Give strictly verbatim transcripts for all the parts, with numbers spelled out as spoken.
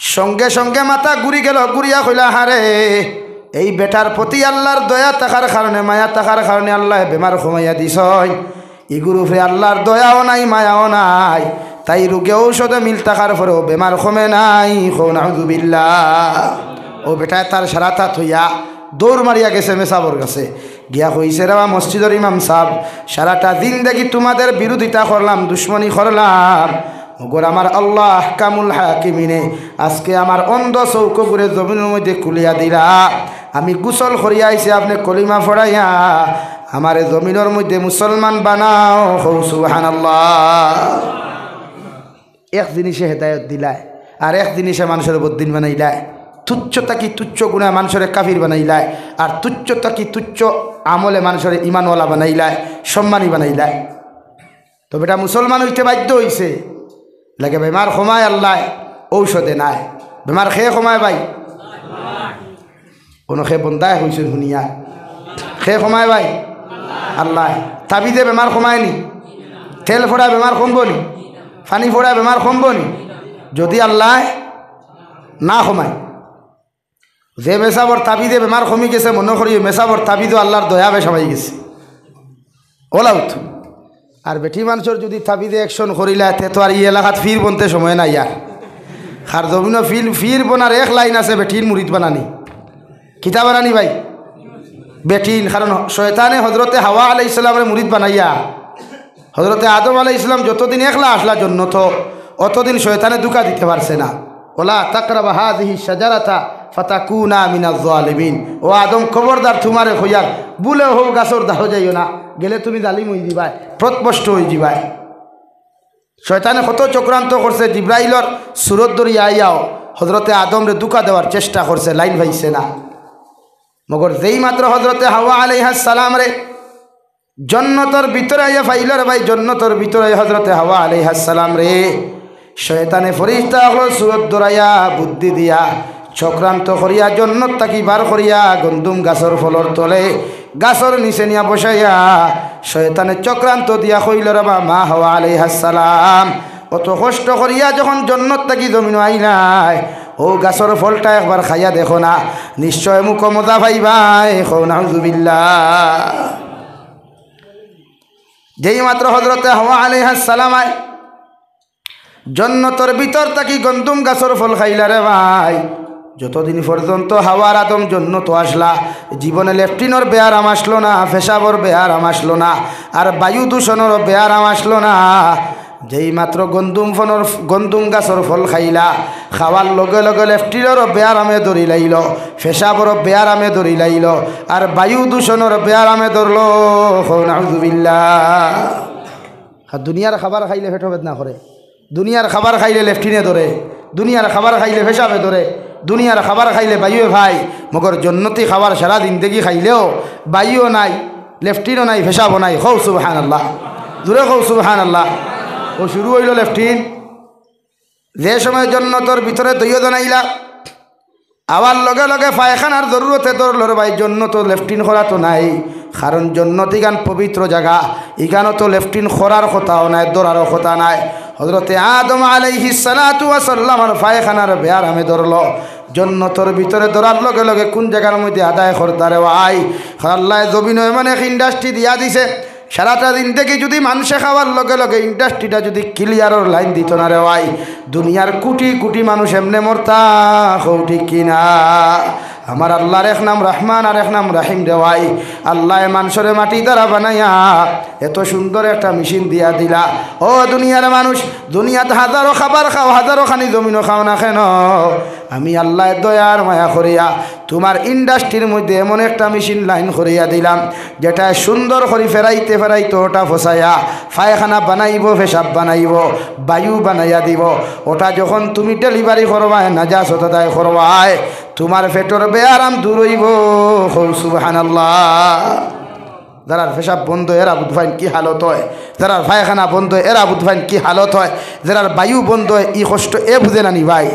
সঙ্গে সঙ্গে মাথা ঘুরি গেল, ঘুরিয়া কইলা, "হারে, এই বেটার প্রতি আল্লাহর দয়া থাকার কারণে, মায়া থাকার কারণে আল্লায় বেমার কমাইয়া দিছইন। ইগুর উপরে আল্লাহর দয়াও নাই, মায়াও নাই। তাই রোগে ঔষধে মিল থাকার পরেও বেমার কমে নাই।" কও নাউজুবিল্লাহ। অউ বেটায় তার সারাটা থইয়া দৌড় মারিয়া গেছে মেসাবর গেছে। গিয়া কইছে, "রেবা মসজিদর ইমাম সাব, সারাটা জিন্দেগি তোমাদের বিরোধিতা করলাম, দুশমনি করলাম, মগর আমার আল্লাহ আহকামুল হাকিমিনে আজকে আমার অন্ধ চউখগুরে জমিনর মধ্যে খুলিয়া দিলা। আমি গোসল করিয়া আইছি, আপনে কলিমা পড়াইয়া আমারে জমিনর মধ্যে মুসলমান বানাও।" কও সুবহানাল্লাহ। এক জিনিসে হেদায়ত দিলায়, আর এক জিনিসে মানষরে বদ্দিন বানাইলায়। তুচ্ছ থাকি তুচ্ছ গুনায় মানষরে কাফির বানাইলায়, আর তুচ্ছ থাকি তুচ্ছ আমলে মানষরে ইমানওয়ালা বানাইলায়, সম্মানী বানাইলায়। তো বেটা মুসলমান অইতে বাধ্য অইছে, লাগে বেমার কমায় আল্লায়, ঔষধে নায়। বেমার কে কমায় ভাই? অনো কে বন্দায় কইছইন হুনিয়া। কে কমায় ভাই? আল্লায়। তাবিজে বেমার কমায় নি? তেল ফোড়ায় বেমার কমবো নি? পানি ফোড়ায় বেমার কমবো নি? যদি আল্লায় না কমায়। যে মেসাবর তাবিজে বেমার কমি গেছে, মনো করি অউ মেসাবর তাবিজও আল্লাহর দয়া বেশ হামাই গেছে। ওলাউত। আর বেটি মানষর যদি তাবিজে action করিলায়, তে তো আর ই এলাকাত ফির বনতে সময় নাই আর। আর জমিনো ফির, ফির বনার এক লাইন আছে, বেটিন মুরিদ বানানি। কিতা বানানি ভাই? বেটিন। কারণ শয়তানে হজরতে হাওয়া আলাইহিস সালামরে মুরিদ বানাইয়া, হজরতে আদম আলাইহিস সালাম যতদিন একলা আছলা জন্নত, অতদিন শয়তানে ধুকা দিতে পারছে না। "ওয়ালা তাকরাবা হাযিহি শাজারাতা ফাতাকুনা মিনাজ জালিমিন।" ও আদম, খবরদার, তুমারে কইয়ার, ভুলেও হউ গাছর ডালো যাইও না, গেলে তুমি জালিম অইযিবায়, পথভ্রষ্ট অইযিবায়। শয়তানে কত চক্রান্ত করছে, জিব্রাইলর সুরত ধরিয়া আইয়াও হজরতে আদমরে ধুকা দেওয়ার চেষ্টা করছে, লাইন পাইছে না। মগর যেই মাত্র হজরতে হাওয়া আলাইহাস সালামরে জন্নতর ভিতরে আইয়া পাইল রে ভাই, জন্নতর ভিতরে হজরতে হাওয়া আলাইহাস সালামরে শয়তানে ফিরিস্তা অকলর সুরত ধরাইয়া, বুদ্ধি দিয়া, চক্রান্ত করিয়া, জন্নত থাকি বার করিয়া গন্দুম গাছর ফলর তলে, গাছর নিচে নিয়া বসাইয়া শয়তানে চক্রান্ত দিয়া কইল রে বা, মা হাওয়া আলাইহাস সালাম, অত কষ্ট করিয়া যখন জন্নত থাকি জমিনো আইলায়, অউ গাছর ফলটা একবার খাইয়া দেখো না, নিশ্চয় মুখো মজা পাইবায়। কও নাউজুবিল্লাহ। যেই মাত্র হজরতে হাওয়া আলাইহাস সালাম আয় জন্নতর ভিতর থাকি গন্দুম গাছর ফল খাইলা রে ভাই, যতদিন পর্যন্ত হাওয়ার আদম জন্নতো আছলা, জীবনে লেট্রিনর বেয়ারাম আছলো না, পেশাবর বেয়ারাম আছলো না, আর বায়ু দূষণর বেয়ারাম আছলো না। যেই মাত্র গন্দুম ফনর, গন্দুম গাছর ফল খাইলা, খাওয়ার লগে লগে লেট্রিনর বেয়ারামে ধরিলাইল, পেশাবর বেয়ারামে ধরিলাইল, আর বায়ু দূষণর বেয়ারামে ধরলো। কও নাউজুবিল্লাহ। আর দুনিয়ার খাবার খাইলে পেটো বেদনা করে, দুনিয়ার খাবার খাইলে লেট্রিনে ধরে, দুনিয়ার খাবার খাইলে পেশাবে ধরে, দুনিয়ার খাবার খাইলে বায়ুয়ে পায়, মগর জন্নতি খাবার সারা জিন্দেগি খাইলেও বায়ুও নাই, লেট্রিনও নাই, পেশাবও নাই। কও সুবহানাল্লাহ, জোরে কও সুবহানাল্লাহ। অউ শুরু অইল লেট্রিন। যে সময় জন্নতর ভিতরে দুইও জন আইলা, আওয়ার লগে লগে পায়খানার জরুরতে ধরলো রে ভাই, জন্নতো লেট্রিন করা তো নাই, কারণ জন্নত ইখান পবিত্র জাগা, ইখানো তো লেট্রিন করার কথাও নাই, ধরারও কথা নাই। হজরতে আদম আলাইহিস সালাতু ওয়াস সালামর পায়খানার বেয়ারামে ধরলো। জন্নতর ভিতরে ধরার লগে লগে কুন জাগার মধ্যে আদায় করতা রে ভাই? আল্লায় জমিনো এমন এক industry দিয়া দিছে, সারাটা জিন্দেগি যুদি মানষে খাওয়ার লগে লগে industryটা যুদি clearর লাইন দিত না রে ভাই, দুনিয়ার কুটি কুটি মানুষ এমনে মরতা। কও ঠিক কি না? আমার আল্লার এক নাম রহমান আর এক নাম রহিম রে ভাই। আল্লায় মানষরে মাটি দ্বারা বানাইয়া এত সুন্দর একটা মেশিন দিয়া দিলা। ও দুনিয়ার মানুষ, দুনিয়াত হাজারো খাবার খাও, হাজারো খানি জমিনো খাও না কেন, আমি আল্লায় দয়ার মায়া করিয়া তুমার industryর মধ্যে এমন একটা মেশিন লাইন করিয়া দিলাম, যেটায় সুন্দর করি ফেরাইতে ফেরাইতে ওটা ফসাইয়া পায়খানা বানাইবো, পেশাব বানাইবো, বায়ু বানাইয়া দিবো। ওটা যখন তুমি delivery করবায়, নাজাসত আদায় করবায়, তুমার পেটর বেয়ারাম দূর অইবো। কও সুবহানাল্লাহ। যারার পেশাব বন্ধ, এরা বুঝবাইন কি হালত অয়, যারার পায়খানা বন্ধ, এরা বুঝবাইন কি হালত অয়, যারার বায়ু বন্ধ অয়, ই কষ্ট এ বুঝে না নি ভাই।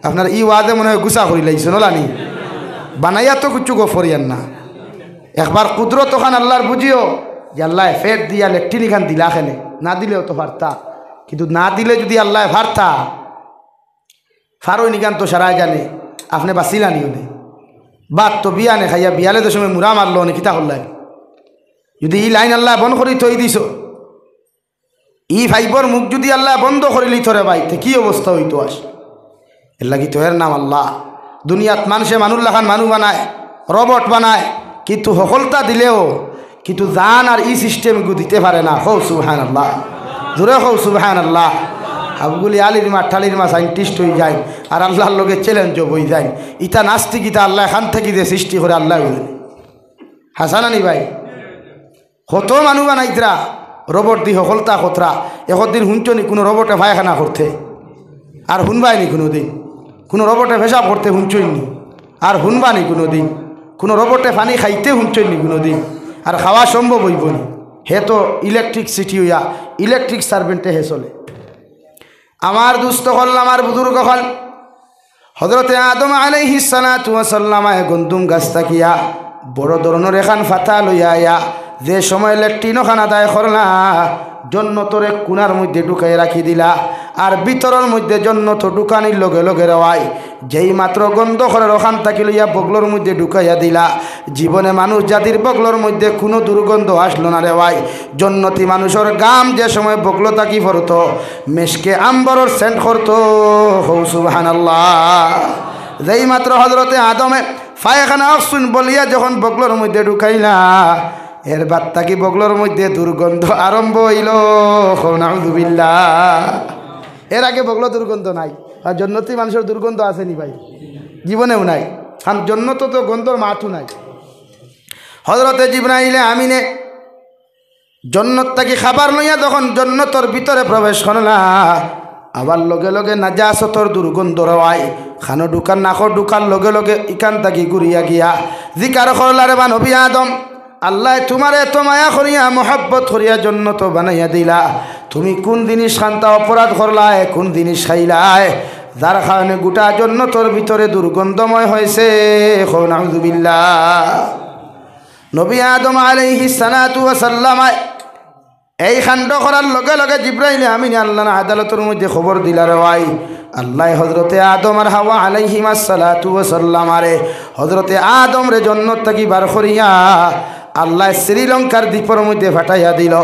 আপনার ই ওয়াজে মনে অয় গুছা করিলাইছইন, অলা নি? বানাইয়া তো কিচ্ছু গফ করিয়ার না। একবার কুদরত অখান আল্লার বুঝিও যে আল্লায় পেট দিয়া লেট্রিন ইখান দিলা কেনে, না দিলেও তো পারতা, কিন্তু না দিলে যুদি আল্লায় পারতা, ফারইন ইখান তো সারায় জানে, আপনে বাচিলা নি অনে? ভাত তো বিয়ানে খাইয়া বিয়ালে যে সময় মুরা মারলো অনে কিতা করলায়? যুদি ই লাইন আল্লায় বন্ধ করি থই দিছো, ই পাইপর মুখ যুদি আল্লায় বন্ধ করিলিতো রে ভাই, তে কি অবস্থা অইতো আস? এরলাগি তো এর নাম আল্লাহ। দুনিয়াত মানষে মানুষ লাখান মানুষ বানায়, রবট বানায়, কিন্তু হকলতা দিলেও কিন্তু জান আর ই system গু দিতে পারে না। কও সুবহানাল্লাহ, জোরে কও সুবহানাল্লাহ। হাবগুলি আলির মা, ঠালির মা scientist অই যায়, আর আল্লাহর লগে challenge অই যায়। ইতা নাস্তিক, ইতা আল্লায় খান থাকি যে সৃষ্টি করে আল্লায় বুঝে। হাছা না নি ভাই? কত মানুষ বানাইতরা, রবট দি হকলতা করতরা। একদিন হুনছো নি কুনু রবটে পায়খানা করতে? আর হুনবায় নি কুনুদিন? কুনু রবটে পেশাব করতে হুনছো নি? আর হুনবা নি কুনুদিন? কুনু রবটে পানি খাইতে হুনছো নি কুনুদিন? আর খাওয়া সম্ভব অইবো নি? হে তো electricity অইয়া, electric servant-এ হে চলে। আমার দুস্ত অকল, আমার বুজুর্গ অকল, হজরতে আদম আলাইহিস সালাতু ওয়াস সালামে গন্দুম গাছ থাকিয়া বড় ধরনর এখান পাতা লইয়া আইয়া যে সময় লেট্রিন খান আদায় করলা, জন্নতর এক কুনার মধ্যে ঢুকাইয়া রাখি দিলা। আর ভিতরর মধ্যে জন্নত ঢুকানির লগে লগে রে ভাই, যেই মাত্র গন্ধ করের ওখান থাকি লইয়া বগলর মধ্যে ঢুকাইয়া দিলা, জীবনে মানুষ জাতির বগলর মধ্যে কুনু দুর্গন্ধ আসলো না রে ভাই। জন্নতি মানুষর গাম যে সময় বগলো থাকি পড়তো, মেশকে আম্বরর scent করতো। কও সুবহানাল্লাহ। যেই মাত্র হজরতে আদমে পায়খানা অকছুন বলিয়া যখন বগলর মধ্যে ঢুকাইলা, এর বাদ থাকি বগলর মধ্যে দুর্গন্ধ আরম্ভ অইলো। কও নাউজুবিল্লাহ। এর আগে বগলো দুর্গন্ধ নাই। আর জন্নতি মানুষর দুর্গন্ধ আছে নি ভাই? জীবনেও নাই। কারণ জন্নতো তো গন্ধর মাতও নাই। হজরতে জিব্রাইলে আমিনে জন্নত থাকি খাবার লইয়া যখন জন্নতর ভিতরে প্রবেশ করলা, আবার লগে লগে নাজাসতর দুর্গন্ধ রে ভাই, খানো ঢুকার, নাকো ঢুকার লগে লগে ইখান থাকি ঘুরিয়া গিয়া জিকার করলা, "রে বা নবী আদম, আল্লায় তুমারে এত মায়া করিয়া, মহব্বত করিয়া জন্নত বানাইয়া দিলা, তুমি কুন জিনিস খান্তা অপরাধ করলায়, কুন জিনিস খাইলায়, যার কারণে গোটা জন্নতর ভিতরে দুর্গন্ধময় হয়েছে?" কও নাউজুবিল্লাহ। নবী আদম আলাইহিস সালাতু ওয়াস সালামে এই কাণ্ড করার লগে লগে জিব্রাইলে আমিনে আল্লাহর আদালতর মধ্যে খবর দিলা রে ভাই। আল্লায় হজরতে আদম আর হাওয়া আলাইহিমাস সালাতু ওয়াস সালামারে, হজরতে আদমরে জন্নত থাকি বার করিয়া আল্লায় শ্রীলঙ্কার দ্বীপর মধ্যে পাঠাইয়া দিল।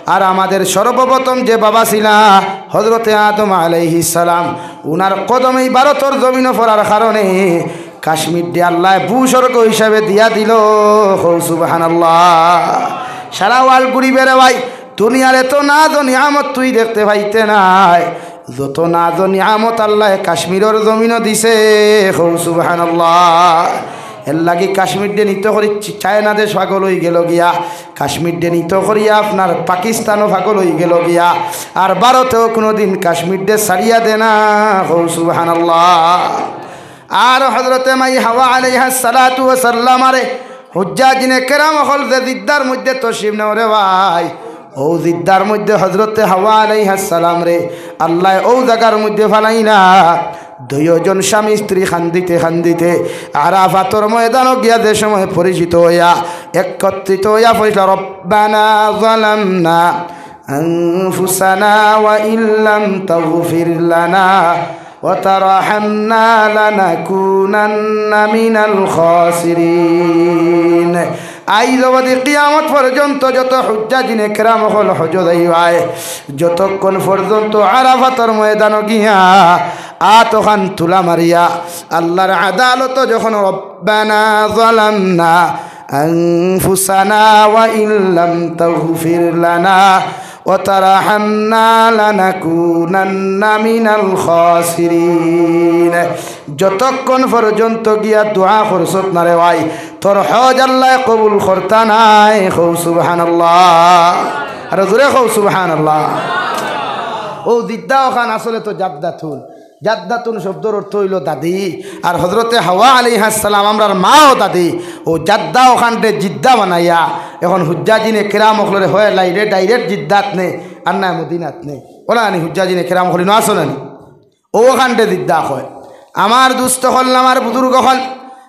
আর আমাদের সর্বপ্রথম যে বাবা ছিলা হজরতে আদম আলাইহিস সালাম, উনার কদমেই ভারতর জমিনো পড়ার কারণে কাশ্মীররে আল্লায় ভূস্বর্গ হিসাবে দিয়া দিল। কও সুবহানাল্লাহ। সারা world ঘুরিবে রে ভাই, দুনিয়ার এত নাজ ও নিয়ামত তুই দেখতে পাইতে নায়, যত নাজ ও নিয়ামত আল্লায় কাশ্মীরর জমিনো দিছে। কও সুবহানাল্লাহ। এরলাগি কাশ্মীররে নিতো করি চি-, চায়না দেশ পাগল অইগেলো গিয়া, কাশ্মীররে নিতো করিয়া আপনার পাকিস্তানও পাগল অইগেলো গিয়া, আর ভারতেও কুনুদিন কাশ্মীররে ছাড়িয়া দে না। কও সুবহানাল্লাহ। আর হজরতে মাই হাওয়া আলাইহাস সালাতু ওয়াস সালামারে হুজ্জাজিনে কেরাম অকল যে জিদ্দার মধ্যে তশরিফ নেও রে ভাই, অউ জিদ্দার মধ্যে হজরতে হাওয়া আলাইহাস সালামরে আল্লায় অউ জাগার মধ্যে ফালাইলা। দুইওজন স্বামী স্ত্রী কান্দিতে কান্দিতে আরাফাতর ময়দানো গিয়া যে সময় পরিচিত অইয়া, একত্রিত অইয়া পড়িলা, "রব্বানা যালামনা আনফুসানা ওয়া ইল্লাম তাগফির লানা ওয়া তারহামনা লানাকুনান্না মিনাল খাসিরিন।" আইজ অবধি কিয়ামত পর্যন্ত যত হুজ্জাজিনে কেরাম অকল হজো যাইবায়, যতক্ষণ পর্যন্ত আরাফাতর ময়দানো গিয়া আত অখান তুলা মারিয়া আল্লাহর আদালতো যখন রব্বানা যালামনা আনফুসানা ওয়া ইল্লাম তাগফির লানা ওয়া তারহামনা লানাকুনান্না মিনাল খাসিরিন। যতক্ষণ পর্যন্ত গিয়া দোয়া করছত না রে ভাই, তোর হজ আল্লায় কবুল করতা নায়। কও সুবহানাল্লাহ। আরো জোরে কও সুবহানাল্লাহ। অউ জিদ্দা অখান আসলে তো জাদ্দাতুন। জাদ্দাতুন শব্দর অর্থ অইলো দাদি। আর হজরতে হাওয়া আলাইহাস সালাম আমরার মাও দাদি। অউ জাদ্দা অখানরে জিদ্দা বানাইয়া এখন হুজ্জাজিনে কেরাম অকলরে হয় লাইরে direct জিদ্দাত নে, আর নায় মদিনাত নে। অলা নি হুজ্জাজিনে কেরাম অকল ইনো আছো না নি? অউ অখানরে জিদ্দা কয়। আমার দুস্ত অকল, আমার বুজুর্গ অকল,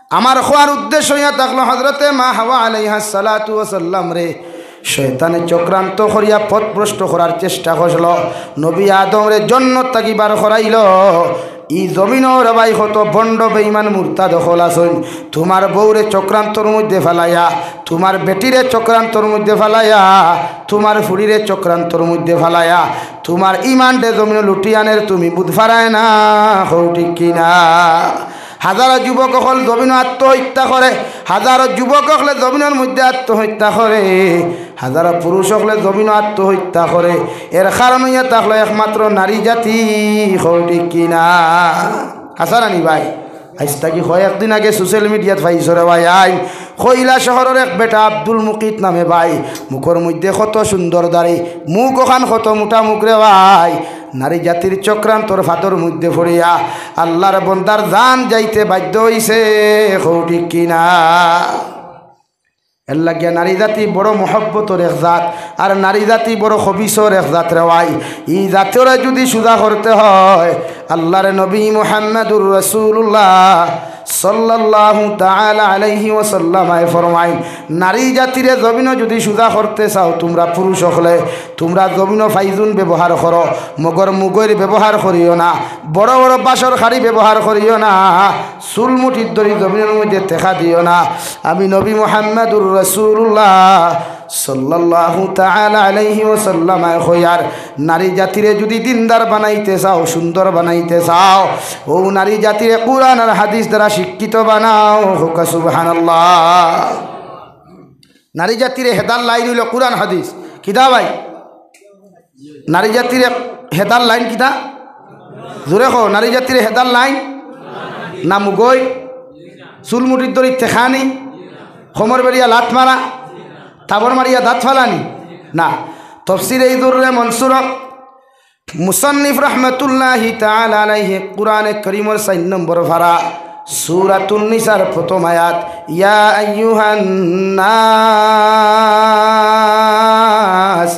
আমার কওয়ার উদ্দেশ্য অইয়া থাকলো হজরতে মা হাওয়া আলাইহাস সালাতু ওয়াস সালামরে শয়তানে চক্রান্ত করিয়া পথভ্রষ্ট করার চেষ্টা করলো। নবী আদমরে জন্নত থাকি বার করাইলো। ই জমিনো রে ভাই কত ভন্ড বেইমান মুরতাদ অকল আছইন। তুমার বউরে চক্রান্তর মধ্যে ফালাইয়া, তুমার বেটিরে চক্রান্তর মধ্যে ফালাইয়া, তুমার ফুড়িরে চক্রান্তর মধ্যে ফালাইয়া, তুমার ইমানরে জমিনো লুটি আনের তুমি বুঝ ফারায় না, কও ঠিক কি না? হাজারো যুবক অকল জমিনো আত্মহত্যা করে, হাজারো যুবক অকলে জমিনর মধ্যে আত্মহত্যা করে, হাজারো পুরুষ অকলে জমিনো আত্মহত্যা করে। এর কারণ অইয়া থাকলো একমাত্র নারী জাতি, কও ঠিক কি না? হাছা নানি ভাই? আইজ থাকি কয়েকদিন আগে social mediaত পাইছো রে ভাই, আইন কৈলাসহরর এক বেটা আব্দুল মুকিত নামে ভাই, মুখর মধ্যে কত সুন্দর দাড়ি, মুখ অখান কত মোটা মুখ রে ভাই। নারী জাতির চক্রান্তর ফাঁদর মধ্যে পড়িয়া আল্লার বন্দার জান যাইতে বাধ্য অইছে, কও ঠিক কি না? এর লাগিয়া নারী জাতি বড় মহব্বতর এক জাত, আর নারী জাতি বড় খবিসর এক জাত রে ভাই। ই জাতরে যুদি সুজা করতে হয়, আল্লার নবী মুহাম্মাদুর রাসূলুল্লাহ সাল্লাল্লাহু তাআলা আলাইহি ওয়াসাল্লামে ফরমাইন, নারী জাতিরে জমিনো যুদি সুজা করতে চাও তুমরা পুরুষ অকলে, তুমরা জমিনো ফাইজুন ব্যবহার করো, মগর মুগইর ব্যবহার করিও না, বড় বড় বাসর খাড়ি ব্যবহার করিও না, চুল মুঠির দড়ি জমিনর মধ্যে টেকা দিও না। আমি নবী মুহাম্মাদুর রাসূলুল্লাহ সাল্লাল্লাহু তাআলা আলাইহি ওয়াসাল্লামে কইয়ার, নারী জাতিরে যুদি দিনদার বানাইতে চাও, সুন্দর বানাইতে চাও, অউ নারী জাতিরে কুরআন আর হাদিস দ্বারা শিক্ষিত বানাও। কউক্কা সুবহানাল্লাহ। নারী জাতিরে হেদার লাইন অইলো কুরআন হাদিস। কিতা ভাই? নারী জাতিরে হেদার লাইন কিতা? জোরে কও, নারী জাতিরে হেদার লাইন না মুগই, চুল মুঠির দড়ি টেকা নি, কমর বেড়িয়া লাত মারা, থাবর মারিয়া দাঁত ফালানি? না। তফসিরে দুররে মনসুরো মুসান্নিফ রহমতুল্লাহি তাআলা আলাইহি কুরআনে করিমর চাইর নম্বর পারা, সূরাতুন নিসার প্রথম আয়াত, ইয়া আইয়ুহান নাস,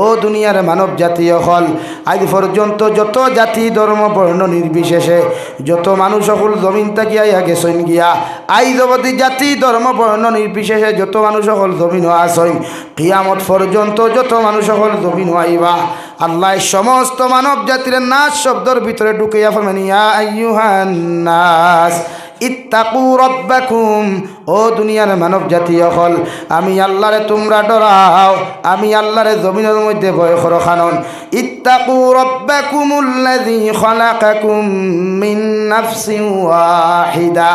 ও দুনিয়ার মানব জাতি অকল, আইজ পর্যন্ত যত জাতি, ধর্ম, বর্ণ নির্বিশেষে যত মানুষ অকল জমিন থাকি আইয়া গেছইন গিয়া, আইজ অবধি জাতি, ধর্ম, বর্ণ নির্বিশেষে যত মানুষ অকল জমিনো আছইন, কিয়ামত পর্যন্ত যত মানুষ অকল জমিনো আইবা, আল্লায় সমস্ত মানব জাতিরে নাস শব্দর ভিতরে ঢুকাইয়া ফরমাইন, ইয়া আইয়ুহান নাস, ইত্তাকু রাব্বাকুম, ও দুনিয়ার মানব জাতি অকল, আমি আল্লারে তুমরা ডরাও, আমি আল্লারে জমিনর মধ্যে ভয় করো। কারণ, ইত্তাকু রাব্বাকুমুল্লাযী খালাকাকুম মিন নাফসিন ওয়াহিদা,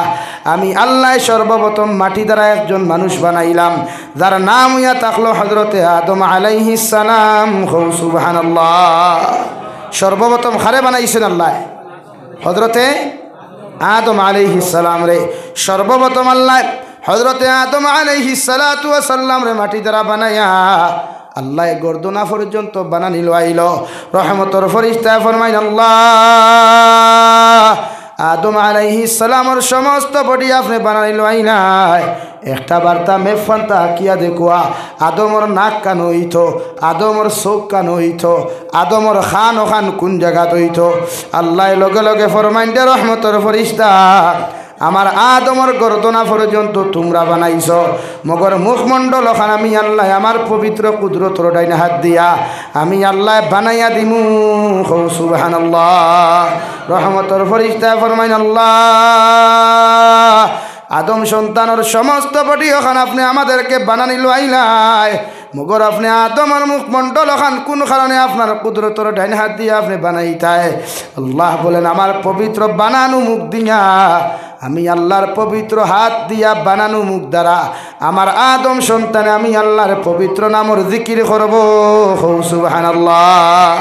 আমি আল্লায় সর্বপ্রথম মাটি দ্বারা একজন মানুষ বানাইলাম, যার নাম অইয়া থাকলো হযরতে আদম আলাইহিস সালাম। কও সুবহানাল্লাহ। সর্বপ্রথম কারে বানাইছইন আল্লায়? হযরতে আদম আলাইহিস সালামরে। সর্বপ্রথম আল্লায় হযরতে আদম আলাইহিস সালাতু ওয়াস সালামরে মাটি দ্বারা বানাইয়া আল্লায় গর্দনা পর্যন্ত বানানি লইলো। রহমতর ফিরিস্তায় ফরমাইন, আল্লাহ, আদম আলাইহিস সালামর সমস্ত body আপনে বানানি লইলায়, একটা বার্তা মেফান্তা আঁকিয়া দেখুয়া, আদমর নাক কান অইতো, আদমর চউখ কান অইতো, আদমর কান অখান কুন জাগাত অইতো? আল্লায় লগে লগে ফরমাইন দে রহমতর ফিরিস্তা, আমার আদমর গর্দনা পর্যন্ত তুমরা বানাইছো, মগর মুখমণ্ডল অখান আমি আল্লায় আমার পবিত্র কুদরতর ডাইন হাত দিয়া আমি আল্লায় বানাইয়া দিমু। কও সুবহানাল্লাহ। রহমতর ফিরিস্তায় ফরমাইন, আল্লাহ, আদম সন্তানর সমস্ত body অখান আপনে আমাদেরকে বানানি লইলায়, মগর আপনে আদমর মুখমণ্ডল অখান কুন কারণে আপনার কুদরতর ডাইন হাত দিয়া আপনে বানাইতায়? আল্লাহ বলেন, আমার পবিত্র বানানো মুখ দিয়া, আমি আল্লাহর পবিত্র হাত দিয়া বানানো মুখ দ্বারা আমার আদম সন্তানে আমি আল্লাহর পবিত্র নামর জিকির করবো। কও সুবহানাল্লাহ।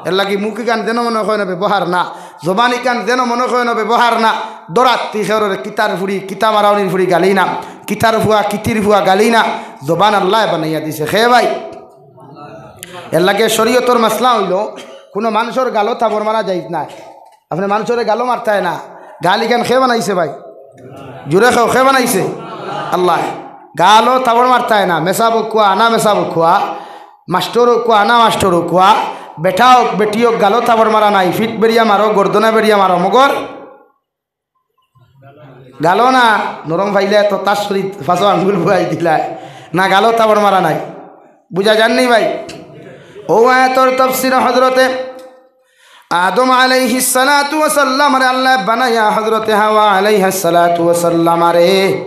এর লাগি মুখ ইখান যেন মনে কয় না ব্যবহার না, জবান ইখান যেন মনে কয় না ব্যবহার না। দরাত্তি খেরর কিতার ফুড়ি, কিতা মারাউনির ফুড়ি গালি না, কিতার ফুয়া, কিতির ফুয়া গালি না। জবান আল্লায় বানাইয়া দিছে। কে ভাই? এর লাগি শরীয়তর মাসলা অইলো, কুনু মানষর গালো থাবড় মারা জায়েজ নায়। আপনে মানষরে গালো মারতায় না। গাল ইখান কে বানাইছে ভাই? জোরে কও, কে বানাইছে? আল্লায়। গালো থাবড় মারতায় না। মেসাব অউক কুয়া, আনা মেসাব অউক কুয়া, মাস্টর অউক কুয়া, আনা মাস্টর অউক কুয়া, বেটা অউক, বেটি অউক, গালো থাবড় মারা নাই। ফিঠ বেড়িয়া মারো, গর্দনা বেড়িয়া মারো, মগর গালো না। নরম পাইলে তো তার শরীর পাঁচো আঙ্গুল ফুয়াই দিলায়। না, গালো থাবড় মারা নাই। বুঝা যার নি ভাই? অউ আয়াতর তফসির হযরতে আদম আলাইহিস সালাতু ওয়াস সালামরে আল্লায় বানাইয়া হযরতে হাওয়া আলাইহাস সালাতু ওয়াস সালামরে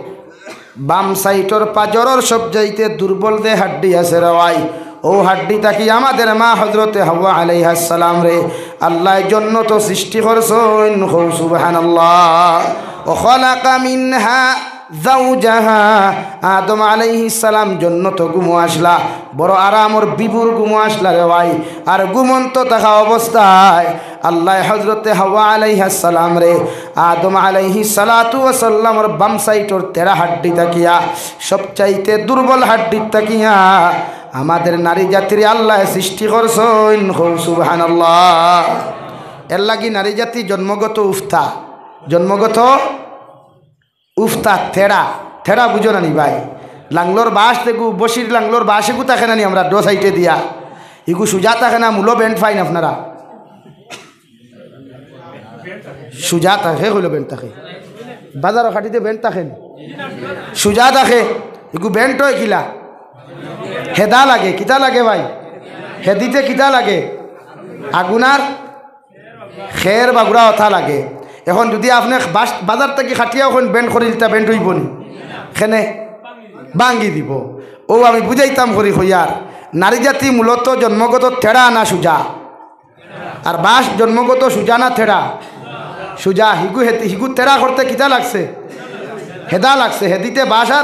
বাম সাইডর পাজরর সবচাইতে দুর্বল যে হাড্ডি আছে রে ভাই, অউ হাড্ডি থাকি আমাদের মা হযরতে হাওয়া আলাইহাস সালামরে আল্লায় জন্নতো সৃষ্টি করছইন। কও সুবহানাল্লাহ। ওয়া খালাকা মিনহা যাওজাহা। আদম আলাইহিস সালাম জন্নতো ঘুমো আছলা, বড় আরামর বিভোর ঘুমো আছলা রে ভাই। আর ঘুমন্ত থাকা অবস্থায় আল্লায় হযরতে হাওয়া আলাইহাস সালামরে আদম আলাইহিস সালাতু ওয়াস সালামর বাম সাইডর তেরা হাড্ডি থাকিয়া, সবচাইতে দুর্বল হাড্ডি থাকিয়া আমাদের নারী জাতিরে আল্লায় সৃষ্টি করছইন। কও সুবহানাল্লাহ। এরলাগি নারী জাতি জন্মগত উফতা, জন্মগত উফতা, তেরা। তেরা বুঝো না নি ভাই? লাংলর বাশ দেখু, বসির লাংলর বাশ এগু থাকে না নি, আমরা ডো সাইডে দিয়া, ইগু সুজা থাকে না, মূলো বেন্ট পাইন আপনারা। সুজা থাকে, কইলো বেন্ট থাকে। বাজারো খাটিতে বেন্ট থাকে নি? সুজা থাকে। ইগু বেন্ট অয় কিলা? হেদা লাগে। কিতা লাগে ভাই? হেদিতে কিতা লাগে? আগুনার খের বাগুড়া অতা লাগে। এখন যুদি আপনে বাস-, বাজার থাকি খাটিয়া অখন বেন্ট করিলিতা, বেন্ট অইবো নি? কেনে? ভাঙ্গি দিবো। অউ আমি বুঝাইতাম করি কইয়ার, নারী জাতি মূলত জন্মগত তেরা না সুজা? আর বাশ জন্মগত সুজা না তেরা? সুজা। হিগু হেদি-, হিগু তেরা করতে কিতা লাগছে? হেদা লাগছে। হেদিতে বাশ আর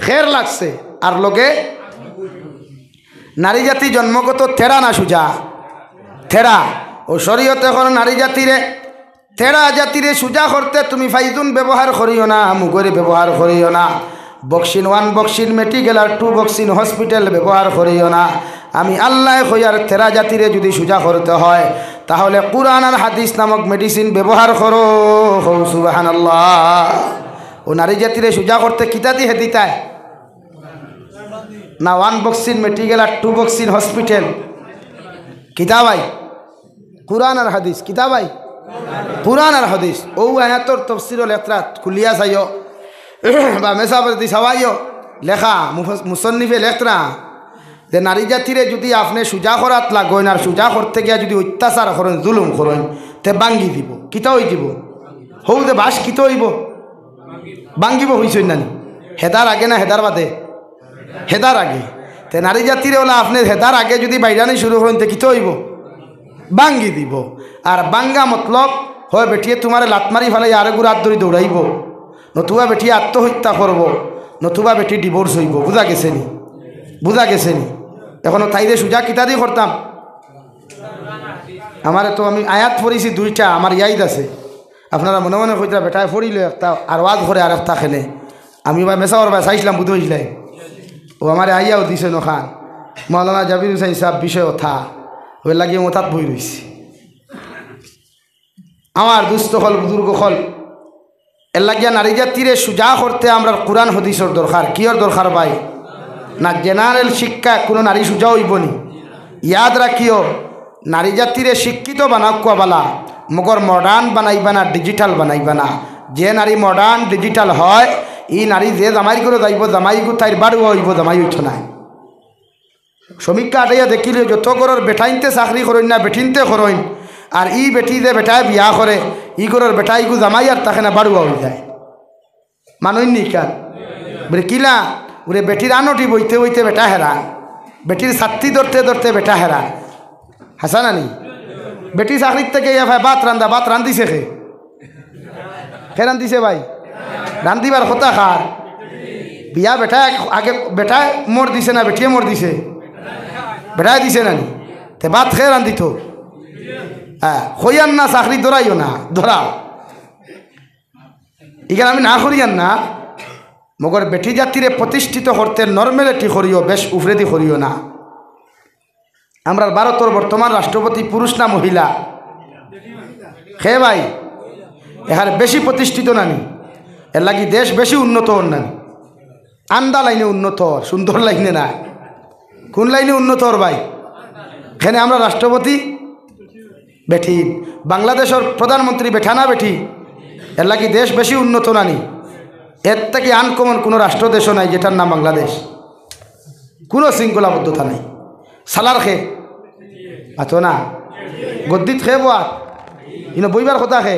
খের লাগছে। আর লগে নারী জাতি জন্মগত তেরা না সুজা? তেরা। অউ শরীয়তে কর নারী জাতিরে, তেরা জাতিরে সুজা করতে তুমি ফাইজুন ব্যবহার করিও না, মুগরি ব্যবহার করিও না, বক্সিন ওয়ান, বক্সিন মেডিকেল আর টু, বক্সিন হসপিটাল ব্যবহার করিও না। আমি আল্লায় কইয়ার, তেরা জাতিরে যুদি সুজা করতে হয়, তাহলে কুরআন আর হাদিস নামক মেডিসিন ব্যবহার করো। কও সুবহানাল্লাহ। অউ নারী জাতিরে সুজা করতে কিতা দি হেদিতায়? না ওয়ান বক্সিন মেডিকেল আর টু বক্সিন হসপিটাল? কিতা ভাই? কুরআন আর হাদিস। কিতা ভাই? কুরআন আর হাদিস। অউ আয়াতর তফসিরো লেখরা খুলিয়া চাইও, বা মেসাবদি চাওয়াইও, লেখা মুফস-, মুসন্নিফে লেখরা যে নারী জাতিরে যুদি আপনে সুজা করাত লাগইন আর সুজা করতে গিয়া যুদি অত্যাচার করইন, জুলুম করইন, তে ভাঙ্গি দিবো। কিতা অই দিবো? হউ যে বাশ কিতা অইবো? ভাঙ্গিবো কইছইন না নি? হেদার আগে না হেদার বাদে? হেদার আগে। তে নারী জাতিরে অলা আপনে হেদার আগে যুদি বাইরানি শুরু করইন, তে কিতা অইবো? ভাঙ্গি দিবো। আর ভাঙ্গা মতলব, হয় বেটিয়ে তুমারে লাত মারি ফালাই আরেকগুর আত ধরি দৌড়াইবো, নতুবা বেটিয়ে আত্মহত্যা করবো, নতুবা বেটি ডিভোর্স অইবো। বুঝা গেছে নি? বুঝা গেছে নি? অখন তাইরে সুজা কিতা দি করতাম? আমারে তো, আমি আয়াত পড়ছি দুইটা, আমার ইয়াদ আছে। আপনারা মনে মনে কইতরা, "বেটায় পড়িলো একটা, আর ওয়াজ করে আর একটা কেনে।" আমি বা মেসাবর বা চাইছলাম, বুঝ অইছলায়। অউ আমারে আইয়াও দিছে নখান, মাওলানা জাবির হুসাইন সাব বিষয় অতা, অউ লাগি অউ অতাত বই রইছি। আমার দুস্ত অকল, বুজুর্গ অকল, এরলাগিয়া নারী জাতিরে সুজা করতে আমরার কুরআন হাদিসর দরকার। কিয়র দরকার ভাই? না, জেনারেল শিক্ষা কুনু নারী সুজা অইবো নি? ইয়াদ রাখিও, নারী জাতিরে শিক্ষিত বানাউক্কা বালা, মগর মডার্ন বানাইবা না, ডিজিটাল বানাইবা না। যে নারী মডার্ন, ডিজিটাল হয়, ই নারী যে জামাইর ঘরো যাইবো, জামাইগু তাইর বাড়ুয়া অইবো, জামাই অইতো নায়। সমীক্ষা আটাইয়া দেখিলে যত ঘরর বেটাইন্তে চাকরি করইন না, বেটিন্তে করইন, আর ই বেটি যে বেটায় বিয়া করে, ই ঘরর বেটাইগু জামাই আর থাকে না, বাড়ুয়া অইযায়। মানইন নি ইখান? বুলে, "কিলা?" বুলে, "বেটির আনটি বইতে বইতে বেটা হেরান, বেটির ছাত্তি ধরতে ধরতে বেটা হেরান।" হাছা না নি? বেটি চাকরিত থাকি আইয়া কয়, "ভাত রান্দা, ভাত রান্দিছে কে? কে রান্দিছে ভাই? রান্দিবার কথা কার?" বিয়া বেটায় আগে, বেটায় মর দিছে না বেটিয়ে মর দিছে? বেটায় দিছে না নি? তে ভাত কে রান্দিতো? হ্যাঁ, কইয়ার না, চাকরি ধরাইও না, ধরাও। ইখান আমি না করিয়ার না, মগর বেটি জাতিরে প্রতিষ্ঠিত করতে নরমালিটি করিও, বেশ উফরেদি করিও না। আমরার ভারতর বর্তমান রাষ্ট্রপতি পুরুষ না মহিলা? কে ভাই? এখানে বেশি প্রতিষ্ঠিত না নি? এরলাগি দেশ বেশি উন্নত অর না নি? আন্দা লাইনে উন্নত অর, সুন্দর লাইনে না। কুন লাইনে উন্নত অর ভাই? কেনে আমরার রাষ্ট্রপতি বেটিন, বাংলাদেশর প্রধানমন্ত্রী বেটা না বেটি? এরলাগি দেশ বেশি উন্নত না নি? এর থাকি আনকমন কুনু রাষ্ট্র দেশও নাই যেটার নাম বাংলাদেশ। কুনু শৃঙ্খলাবদ্ধতা নাই। সালার কে? আতো না। গদ্দিত কে বওয়াত? ইনো বইবার কথা কে?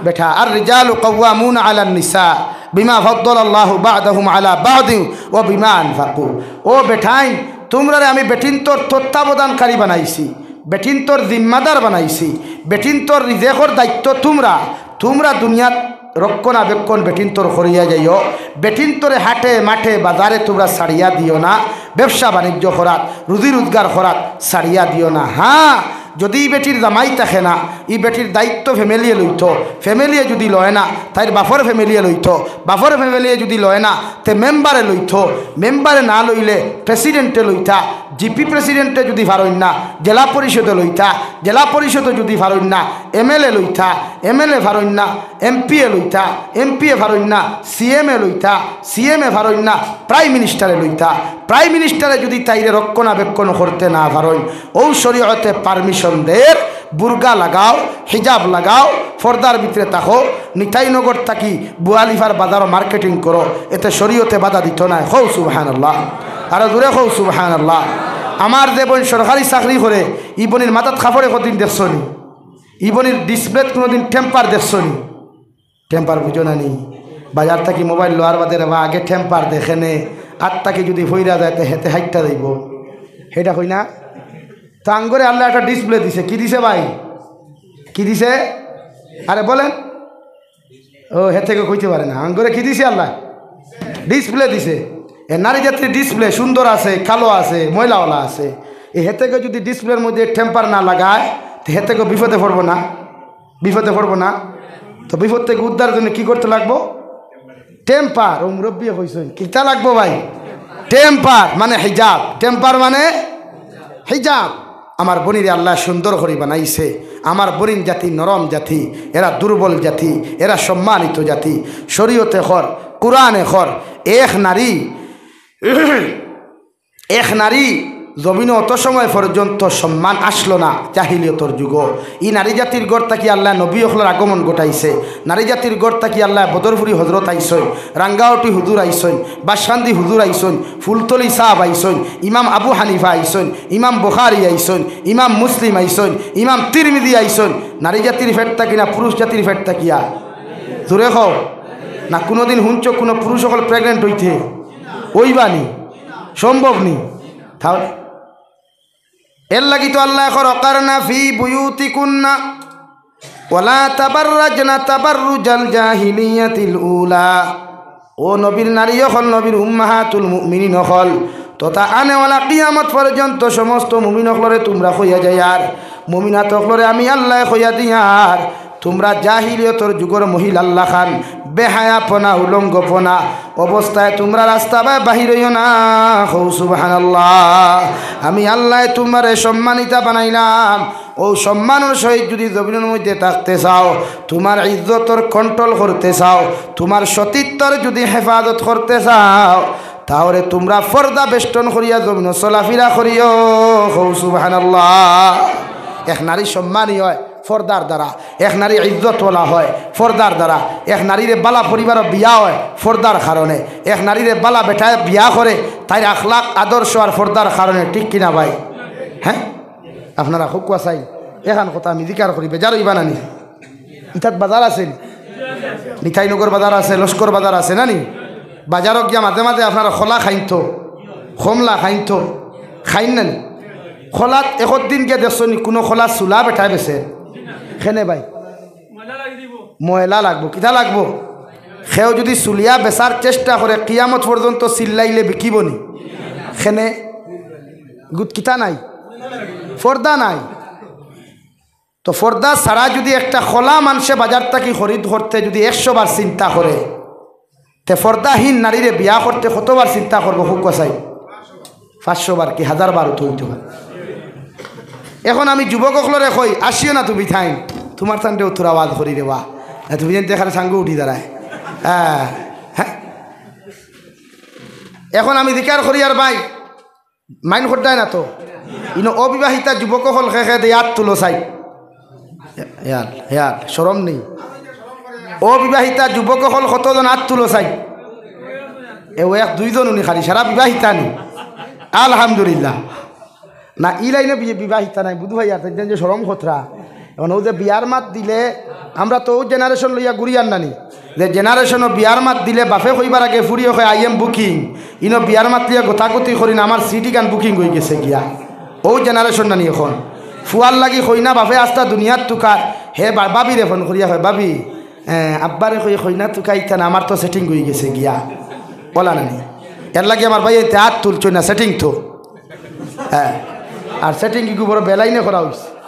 বেটা। আর রিজালু কাওয়ামুনা আলান নিসা বিমা ফাদ্দালাল্লাহু বা'দাহুম আলা বা'দিন ওয়া বিমা আনফাকু। ও বেটাইন, তুমরারে আমি বেটিন্তর তত্ত্বাবধানকারী বানাইছি, বেটিন্তর জিম্মাদার বানাইছি, বেটিন্তর রিজেকর দায়িত্ব তুমরা, তুমরা দুনিয়াত রক্ষণাবেক্ষণ বেটিন্তর করিয়া যাইও। বেটিন্তরে হাটে মাঠে বাজারে তুমরা ছাড়িয়া দিও না, ব্যবসা বাণিজ্য করাত, রুজি রোজগার করাত ছাড়িয়া দিও না। হ্যাঁ, যদি ই বেটির জামাই থাকে না, ই বেটির দায়িত্ব ফ্যামিলিয়ে লইতো, ফ্যামিলিয়ে যদি লয় না, তাইর বাপর ফ্যামিলিয়ে লইতো, বাপর ফ্যামিলিয়ে যদি লয় না, তে মেম্বারে লইতো, মেম্বারে না লইলে প্রেসিডেন্টে লইতা, জিপি প্রেসিডেন্টে যদি পারইন না, জেলা পরিষদে লইতা, জেলা পরিষদে যদি পারইন না, এমএলএ লইতা, এমএলএ পারইন না, এমপিয়ে লইতা, এমপিয়ে পারইন না, সিএমএ লইতা, সিএমএ পারইন না, প্রাইম মিনিস্টারে লইতা। প্রাইম মিনিস্টারে যদি তাইরে রক্ষণাবেক্ষণ করতে না পারইন, ও শরীয়তে পারমিশন দের, বুরকা লাগাও, হিজাব লাগাও, পর্দার ভিতরে থাকো, নিতাইনগর থাকি বুয়ালিফার বাজারো মার্কেটিং করো, এতে শরীয়তে বাধা দিত নায়। কও সুবহানাল্লাহ। আরো জোরে কও সুবহানাল্লাহ। আমার যে বইন সরকারি চাকরি করে, ই বইনর মাথাত কাপড় কদিন দেখছো নি? ই বইনর ডিসপ্লেত কোনোদিন টেম্পার দেখছো নি? টেম্পার বুঝো না নি? বাজার থাকি মোবাইল লওয়ার বাদে রে বা আগে টেম্পার দেখে নে, আত থাকি যদি ফইরা যায় তে হেতে হাইট্টা যাইবো। হেটা কই না? তো আঙ্গরে আল্লায় একটা ডিসপ্লে দিছে। কি দিছে ভাই? কি দিছে? আরে বলেন। ও, হেতে কেউ কইতে পারে না। আঙ্গরে কি দিছে আল্লায়? ডিসপ্লে দিছে। এ নারী জাতির ডিসপ্লে সুন্দর আছে, কালো আছে, ময়লাওয়ালা আছে। এ হেতে কেউ যদি ডিসপ্লের মধ্যে টেম্পার না লাগায়, তো হেতে কেউ বিপদে পড়বো না? বিপদে পড়বো না? তো বিপদ থেকে উদ্ধারের জন্য কি করতে লাগবো? টেম্পার। ও মুরব্বিয়ে কইছইন, কিতা লাগবো ভাই? টেম্পার মানে হিজাব। টেম্পার মানে হিজাব। আমার বইনরে আল্লায় সুন্দর করি বানাইছে। আমার বইন জাতি নরম জাতি, এরা দুর্বল জাতি, এরা সম্মানিত জাতি। শরীয়তে কর, কোরআনে কর, এক নারী এক নারী জমিনো অত সময় পর্যন্ত সম্মান আসলো না জাহিলিয়তর যুগো। ই নারী জাতির ঘর থাকি আল্লায় নবী অকলর আগমন ঘটাইছে। নারী জাতির ঘর থাকি আল্লায় বদরপুরি হজরত আইছইন, রাঙ্গাউটি হুজুর আইছইন, বাসকান্দি হুজুর আইছইন, ফুলতলি সাহেব আইছইন, ইমাম আবু হানিফা আইছইন, ইমাম বুখারী আইছইন, ইমাম মুসলিম আইছইন, ইমাম তিরমিজি আইছইন। নারী জাতির পেট থাকি না পুরুষ জাতির পেট থাকিয়া? জোরে কও। না কোনোদিন হুনছো কোনো পুরুষ অকল প্রেগনেন্ট অইতে? অইবা নি? সম্ভব নি? তাহলে এর লাগি তো আল্লায় কর, "ওয়াকারনা ফি বুয়ুতিকুন্না ওয়ালা তাবাররাজনা তাবাররুজাল জাহিলিয়াতিল উলা।" ও নবীর নারী অকল, নবীর উম্মাহাতুল মুমিনিন অকল, তথা আনেওয়ালা কিয়ামত পর্যন্ত সমস্ত মুমিন অকলরে তুমরা কইয়া যাইয়ার, মুমিনাত অকলরে আমি আল্লায় কইয়া দিয়ার, তুমরা জাহিলিয়তর যুগর মহিলার লাখান বেহায়াপনা, উলঙ্গপনা অবস্থায় তুমরা রাস্তা বায় বাহির অইও না। কও সুবহানাল্লাহ। আমি আল্লায় তুমারে সম্মানিতা বানাইলাম। অউ সম্মানর সহিত যুদি জমিনর মধ্যে থাকতে চাও, তুমার ইজ্জতর কন্ট্রোল করতে চাও, তুমার সতীত্বর যুদি হেফাজত করতে চাও, তাহলে তুমরা পর্দা বেষ্টন করিয়া জমিনো চলাফিরা করিও। কও সুবহানাল্লাহ। এক নারী সম্মানী অয় পর্দার দ্বারা, এক নারী ইজ্জতওয়ালা অয় পর্দার দ্বারা, এক নারীরে বালা পরিবারো বিয়া অয় পর্দার কারণে, এক নারীরে বালা বেটায় বিয়া করে, তাইর আখলাক আদর্শ আর পর্দার কারণে, ঠিক কিনা ভাই? হ্যাঁ, আপনারা হুকুয়া চাই, এখান কথা আমি জিকার করি, বেজার অইবা না নি? ইতাত বাজার আছে নি? নিতাইনগর বাজার আছে, লস্কর বাজার আছে না নি? বাজারো গিয়া মাঝে মাঝে আপনারা কলা খাইন তো, কমলা খাইন তো, খাইন না নি? কলাত একদিন গিয়া দেখছো নি কুনু কলা চুলা বেটায় বেচে? কেনে ভাই? ময়লা লাগবো, কিতা লাগবো? কেউ যুদি চুলিয়া বেচার চেষ্টা করে, কিয়ামত পর্যন্ত চিল্লাইলে বিকিবো নি? কেনে? গুত কিতা নাই? পর্দা নাই। তো পর্দা ছাড়া যুদি একটা কলা মানষে বাজার থাকি খরিদ করতে যুদি একশো বার চিন্তা করে, তে পর্দাহীন নারীরে বিয়া করতে কতবার চিন্তা করবো? হুকুয়া চাই, পাঁচশো বার কি হাজার বার তো অইতো পারে। এখন আমি যুবক অকলরে কই, আসিও না তুমি থাইন, তুমার তানরে অতুর আওয়াজ করি রে বা, তুমি যেন দেখার সাঙ্গ উঠি দাঁড়ায়। হ্যাঁ, হ্যাঁ। এখন আমি জিকার করি আর ভাই, মাইন করতায় না তো। ইনো অবিবাহিতা যুবক অকল কে কে দে আত তুলো চাই। ইয়ার, ইয়ার, শরম নেই। অবিবাহিতা যুবক অকল কতজন আত তুলো চাই? এ ও এক দুইজন উনি খালি, সারা বিবাহিতা নি। আলহামদুলিল্লাহ। না, ই লাইনো বি-, বিবাহিতা নাই, বুধ ভাই, আর তাইন যে শরম খতরা। এখন অউ যে বিয়ার মাত দিলে, আমরা তো অউ generation লইয়া ঘুরিয়ার নানি, যে generation-ও বিয়ার মাত দিলে বাপে কইবার আগে ফুড়িয়ে কয়, "I am booking।" ইনো বিয়ার মাত লইয়া গোতাগুতি করি না, আমার সিটিখান booking অইগেছে গিয়া। অউ generation নানি এখন। ফুয়ার লাগি কইনা বাপে আস্তা দুনিয়ার তুকার, হে বা-, ভাবিরে ফোন করিয়া কয়, "ভাবি, এ, আব্বারে কই, কইনা তুকাইতা না, আমার তো setting অইগেছে গিয়া।" অলা নানি। এরলাগি আমার ভাইয়াইন্তে আত তুলছইন না, setting তো। হ্যাঁ, আর setting ইগু বড় বেলাইনে করা অইছে,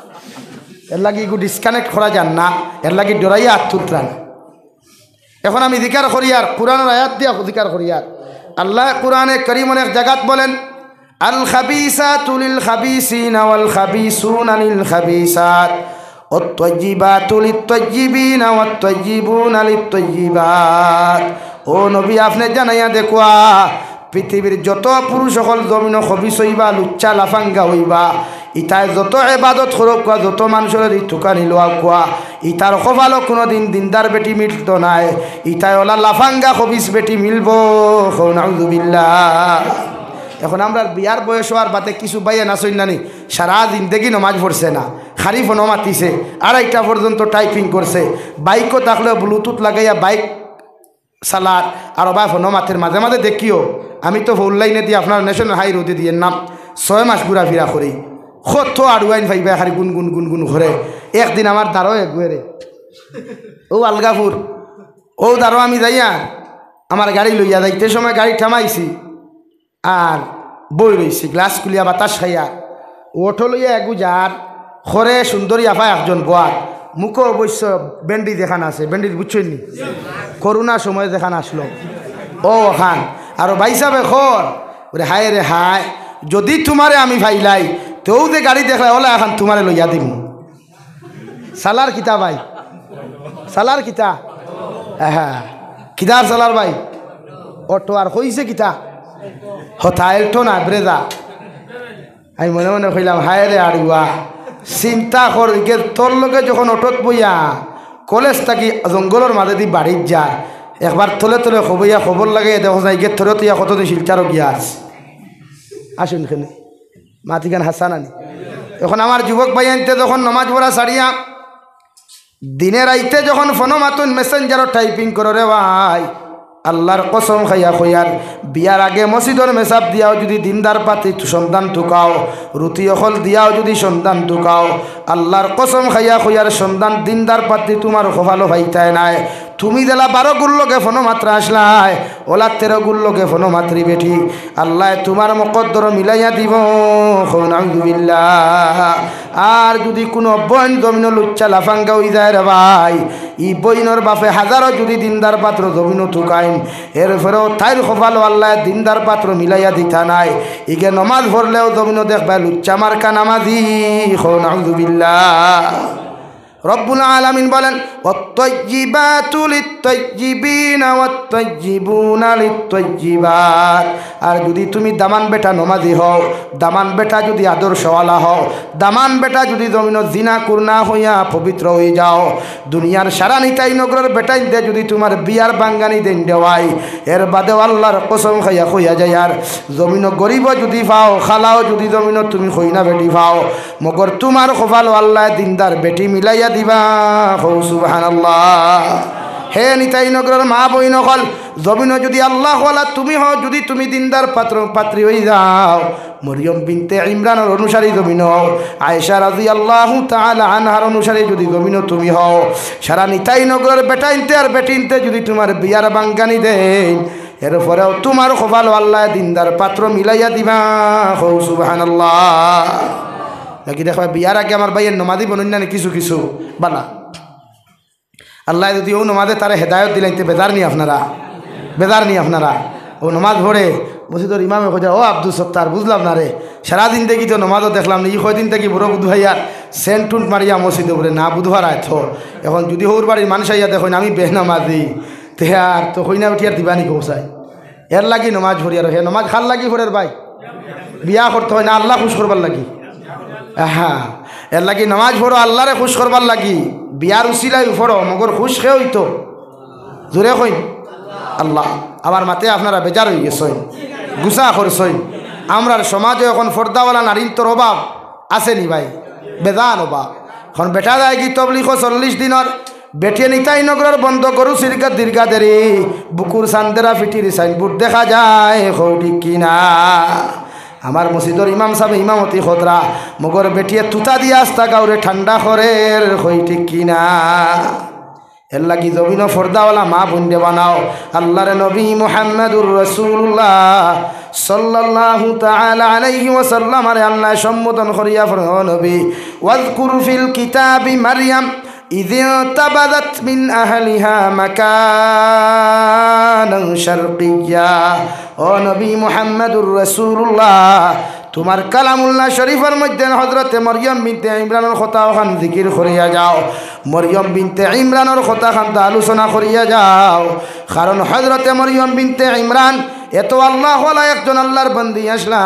এরলাগি ইগু disconnect করা যার না, এরলাগি ডরাইয়া আত তুলতরা না। এখন আমি জিকার করিয়ার, কুরআনর আয়াত দিয়া জিকার করিয়ার। আল্লায় কুরআনে করিমর এক জাগাত বলেন, "আল খাবিসাতু লিল খাবিসিনা ওয়াল খাবিসুনা লিল খাবিসাত, ওয়াত তাইয়্যিবাতু লিত তাইয়্যিবিনা ওয়াত তাইয়্যিবুনা লিত তাইয়্যিবাত।" ও নবী, আপনে জানাইয়া দেখউক্কা, পৃথিবীর যত পুরুষ অকল জমিনো খবিস অইবা, লুচ্চা লাফাঙ্গা অইবা, ইতায় যত এবাদত করউক্কা, যত মানষরে দি তুকানি লওয়াউক্কা, ইতার কপালো কুনুদিন দিনদার বেটি মিলতো নায়। ইতায় অলা লাফাঙ্গা খবিস বেটি মিলবো। কও নাউজুবিল্লাহ। এখন আমরার বিয়ার বয়স অওয়ার বাদে কিছু ভাইয়াইন আছইন নানি, সারা জিন্দেগি নমাজ পড়ছে না, খালি ফোনো মাতিছে, আড়াইটা পর্যন্ত typing করছে, বাইকো থাকলেও Bluetooth লাগাইয়া বাইক চালার, আর অবায় ফোনো মাতের। মাঝে মাঝে দেখিও, আমি তো four lane-এ দি আপনার National High Road-এ দি এর নাম ছয় মাস ঘুরাফিরা করি। কত আড়ুয়াইন পাইবা খালি গুন গুন গুন গুন করে। একদিন আমার দারো এগুয়েরে, অউ আলগাপুর, অউ দারো আমি যাইয়া, আমার গাড়ি লইয়া যাইতে সময় গাড়ি থামাইছি, আর বই রইছি, গ্লাস খুলিয়া বাতাস খাইয়া। অটো লইয়া এগু যার, খরে সুন্দরী আফা একজন বওয়ার, মুখো অবশ্য ব্যান্ডেজ দেখান আছে, ব্যান্ডেজ বুঝছইন নি? করোনার সময় দেখান আসলো, অউ অখান। আর ভাইসাবে কর, ওরে হায় রে হায়, যুদি তুমারে আমি পাইলাই, তেউ যে গাড়ি দেখলায়, অলা এখান তুমারে লইয়া দিমু। চালার কিতা ভাই? চালার কিতা? হ্যাঁ, কিতার চালার ভাই? অটো। আর কইছে কিতা? হতা, Alto না, Brezza। আমি মনে মনে কইলাম, হায় রে আড়ুয়া, চিন্তা কর, ইগে তোর লগে যখন অটোত বইয়া কলেজ থাকি জঙ্গলর মাঝেদি বাড়িত যায়, একবার তলে তলে খবইয়া খবর লাগাইয়া দেখো না, ইগে তোরে থইয়া কতদিন শিলচরও গিয়া আছে। আসুন এখানে। মাতিখান হাছা নানি? এখন আমার যুবক ভাইয়াইন্তে যখন নমাজ পড়া ছাড়িয়া দিনে রাইতে যখন ফোনো মাতইন, Messenger-ও typing করো রে ভাই, আল্লার কসম খাইয়া কইয়ার, বিয়ার আগে মসজিদর মেসাব দিয়াও যুদি দিনদার পাত্রী সন্ধান তুকাও, রুটি অকল দিয়াও যুদি সন্ধান তুকাও, আল্লার কসম খাইয়া কইয়ার সন্ধান দিনদার পাত্রী তুমার কপালো পাইতায় নায়। তুমি যেলা বারো গুর লগে ফোনো মাতরা আসলায়, অলা তেরো গুর লগে ফোনো মাতরি বেটি, আল্লায় তুমার মকদ্দর মিলাইয়া দিবো। কও নাউজুবিল্লাহ। আর যুদি কুনু বইন জমিনো লুচ্চা লাফাঙ্গা অইযায় রে ভাই, ই বইনর বাপে হাজারো যুদি দিনদার পাত্র জমিনো তুকাইন, এরপরেও তাইর কপালো আল্লায় দিনদার পাত্র মিলাইয়া দিতা নায়। ইগে নমাজ পড়লেও জমিনো দেখবায় লুচ্চা মার্কা নামাজি। কও নাউজুবিল্লাহ। রব্বুল আলামিন বলেন, "ওয়াত্তাইয়্যিবাতু লিত্তাইয়্যিবিনা ওয়াত্তাইয়্যিবুনা লিত্তাইয়্যিবাত।" আর যুদি তুমি দামান বেটা নমাজি হও, দামান বেটা যুদি আদর্শওয়ালা হও, দামান বেটা যুদি জমিনো জিনাকুর না অইয়া পবিত্র অইযাও, দুনিয়ার সারা নিতাই নগরর বেটাইন্তে যুদি তুমার বিয়ার বাঙ্গানি দেইন দেওয়াই, এরবাদেও আল্লার কসম খাইয়া কইয়া যাইয়ার, জমিনো গরিবও যুদি পাও, কালাও যুদি জমিনো তুমি কইনা বেটি পাও, মগর তুমার কপালো আল্লায় দিনদার বেটি মিলাইয়া দিবা। কও সুবহানাল্লাহ। হে নিতাই নগরর মা বইন অকল, জমিনো যুদি আল্লাওয়ালা তুমি হও, যুদি তুমি দিনদার পাত্র পাত্রী অইযাও, মরিয়ম বিনতে ইমরানর অনুসারী জমিনো হও, আয়েশা রাদিয়াল্লাহু তাআলা আনহার অনুসারী যুদি জমিনো তুমি হও, সারা নিতাই নগরর বেটাইন্তে আর বেটিন্তে যুদি তুমার বিয়ার বাঙ্গানি দেইন, এরপরেও তুমার কপালো আল্লায় দিনদার পাত্র মিলাইয়া দিবা। কও সুবহানাল্লাহ। নাকি দেখবা, বিয়ার আগে আমার ভাইয়াইন নমাজি বনইন না নি কিছু কিছু বালা। আল্লায় যুদি অউ নমাজে তারে হেদায়ত দিলাইন তে বেজার নি আপনারা? বেজার নি আপনারা? অউ নমাজ পড়ে, মসজিদর ইমামে কইতা, "ও আব্দুস সত্তার, বুঝলাম না রে, সারা জিন্দেগি তো নমাজও দেখলাম না, ই কয়দিন থাকি বড় বুধ ভাইয়ার সেন্ট টুন্ট মারিয়া মসজিদে পড়ে না, বুধবার আয় তো। এখন যুদি হউর বাড়ির মানুষ আইয়া দেখইন আমি বেনামাজি, তে আর তো কইনা বেটি আর দিবা নি কও চাই?" এরলাগি নমাজ পড়ি। আর হে নমাজ কার লাগি পড়ের ভাই? বিয়া করতে অয় না, আল্লা খুশ করবার লাগি। আহা, এরলাগি নমাজ পড়ো আল্লারে খুশ করবার লাগি। বিয়ার উসিলায় পড়ো, মগর খুশ কে অইতো? জোরে কইন, আল্লা। আমার মাতে আপনারা বেজার অইগেছইন, গুসা করছইন। আমরার সমাজো অখন পর্দাওয়ালা নারীন্তর অভাব আছে নি ভাই? বেজান অভাব। অখন বেটা যায়গি তবলিগো চল্লিশ দিনর, বেটিয়ে নিতাই নগরর বন্ধ গরু সিরগা দীর্ঘা দেরি, বুকুর চান্দেরা ফিটির সাইনবোর্ড দেখা যায়, কও ঠিক কি না? আমার মসজিদর ইমাম সাবে ইমামতি কররা, মগর বেটিয়ে তুতা দিয়া আস্তা গাউরে ঠান্ডা করের, কই ঠিক কি না? এরলাগি জমিনো পর্দাওয়ালা মা-বইনরে বানাও। আল্লার নবী মুহাম্মাদুর রাসূলুল্লাহ সাল্লাল্লাহু তাআলা আলাইহি ওয়াসাল্লামরে আল্লায় সম্বোধন করিয়া ফরমাইন, "ও নবী, ওয়াজকুর ফিল কিতাবি মারইয়াম ইযিনতাবাযাত মিন আহলিহা মাকানান শারকিয়্যা।" ও নবী মুহাম্মাদুর রাসূলুল্লাহ, তুমার কালামুল্লাহ শরীফর মধ্যে হযরতে মরিয়ম বিনতে ইমরানর কথা অখান জিকির করিয়া যাও, মরিয়ম বিনতে ইমরানর কথা খান্তা আলোচনা করিয়া যাও। কারণ হযরতে মরিয়ম বিনতে ইমরান এত আল্লাহওয়ালা একজন আল্লার বান্দি আছলা।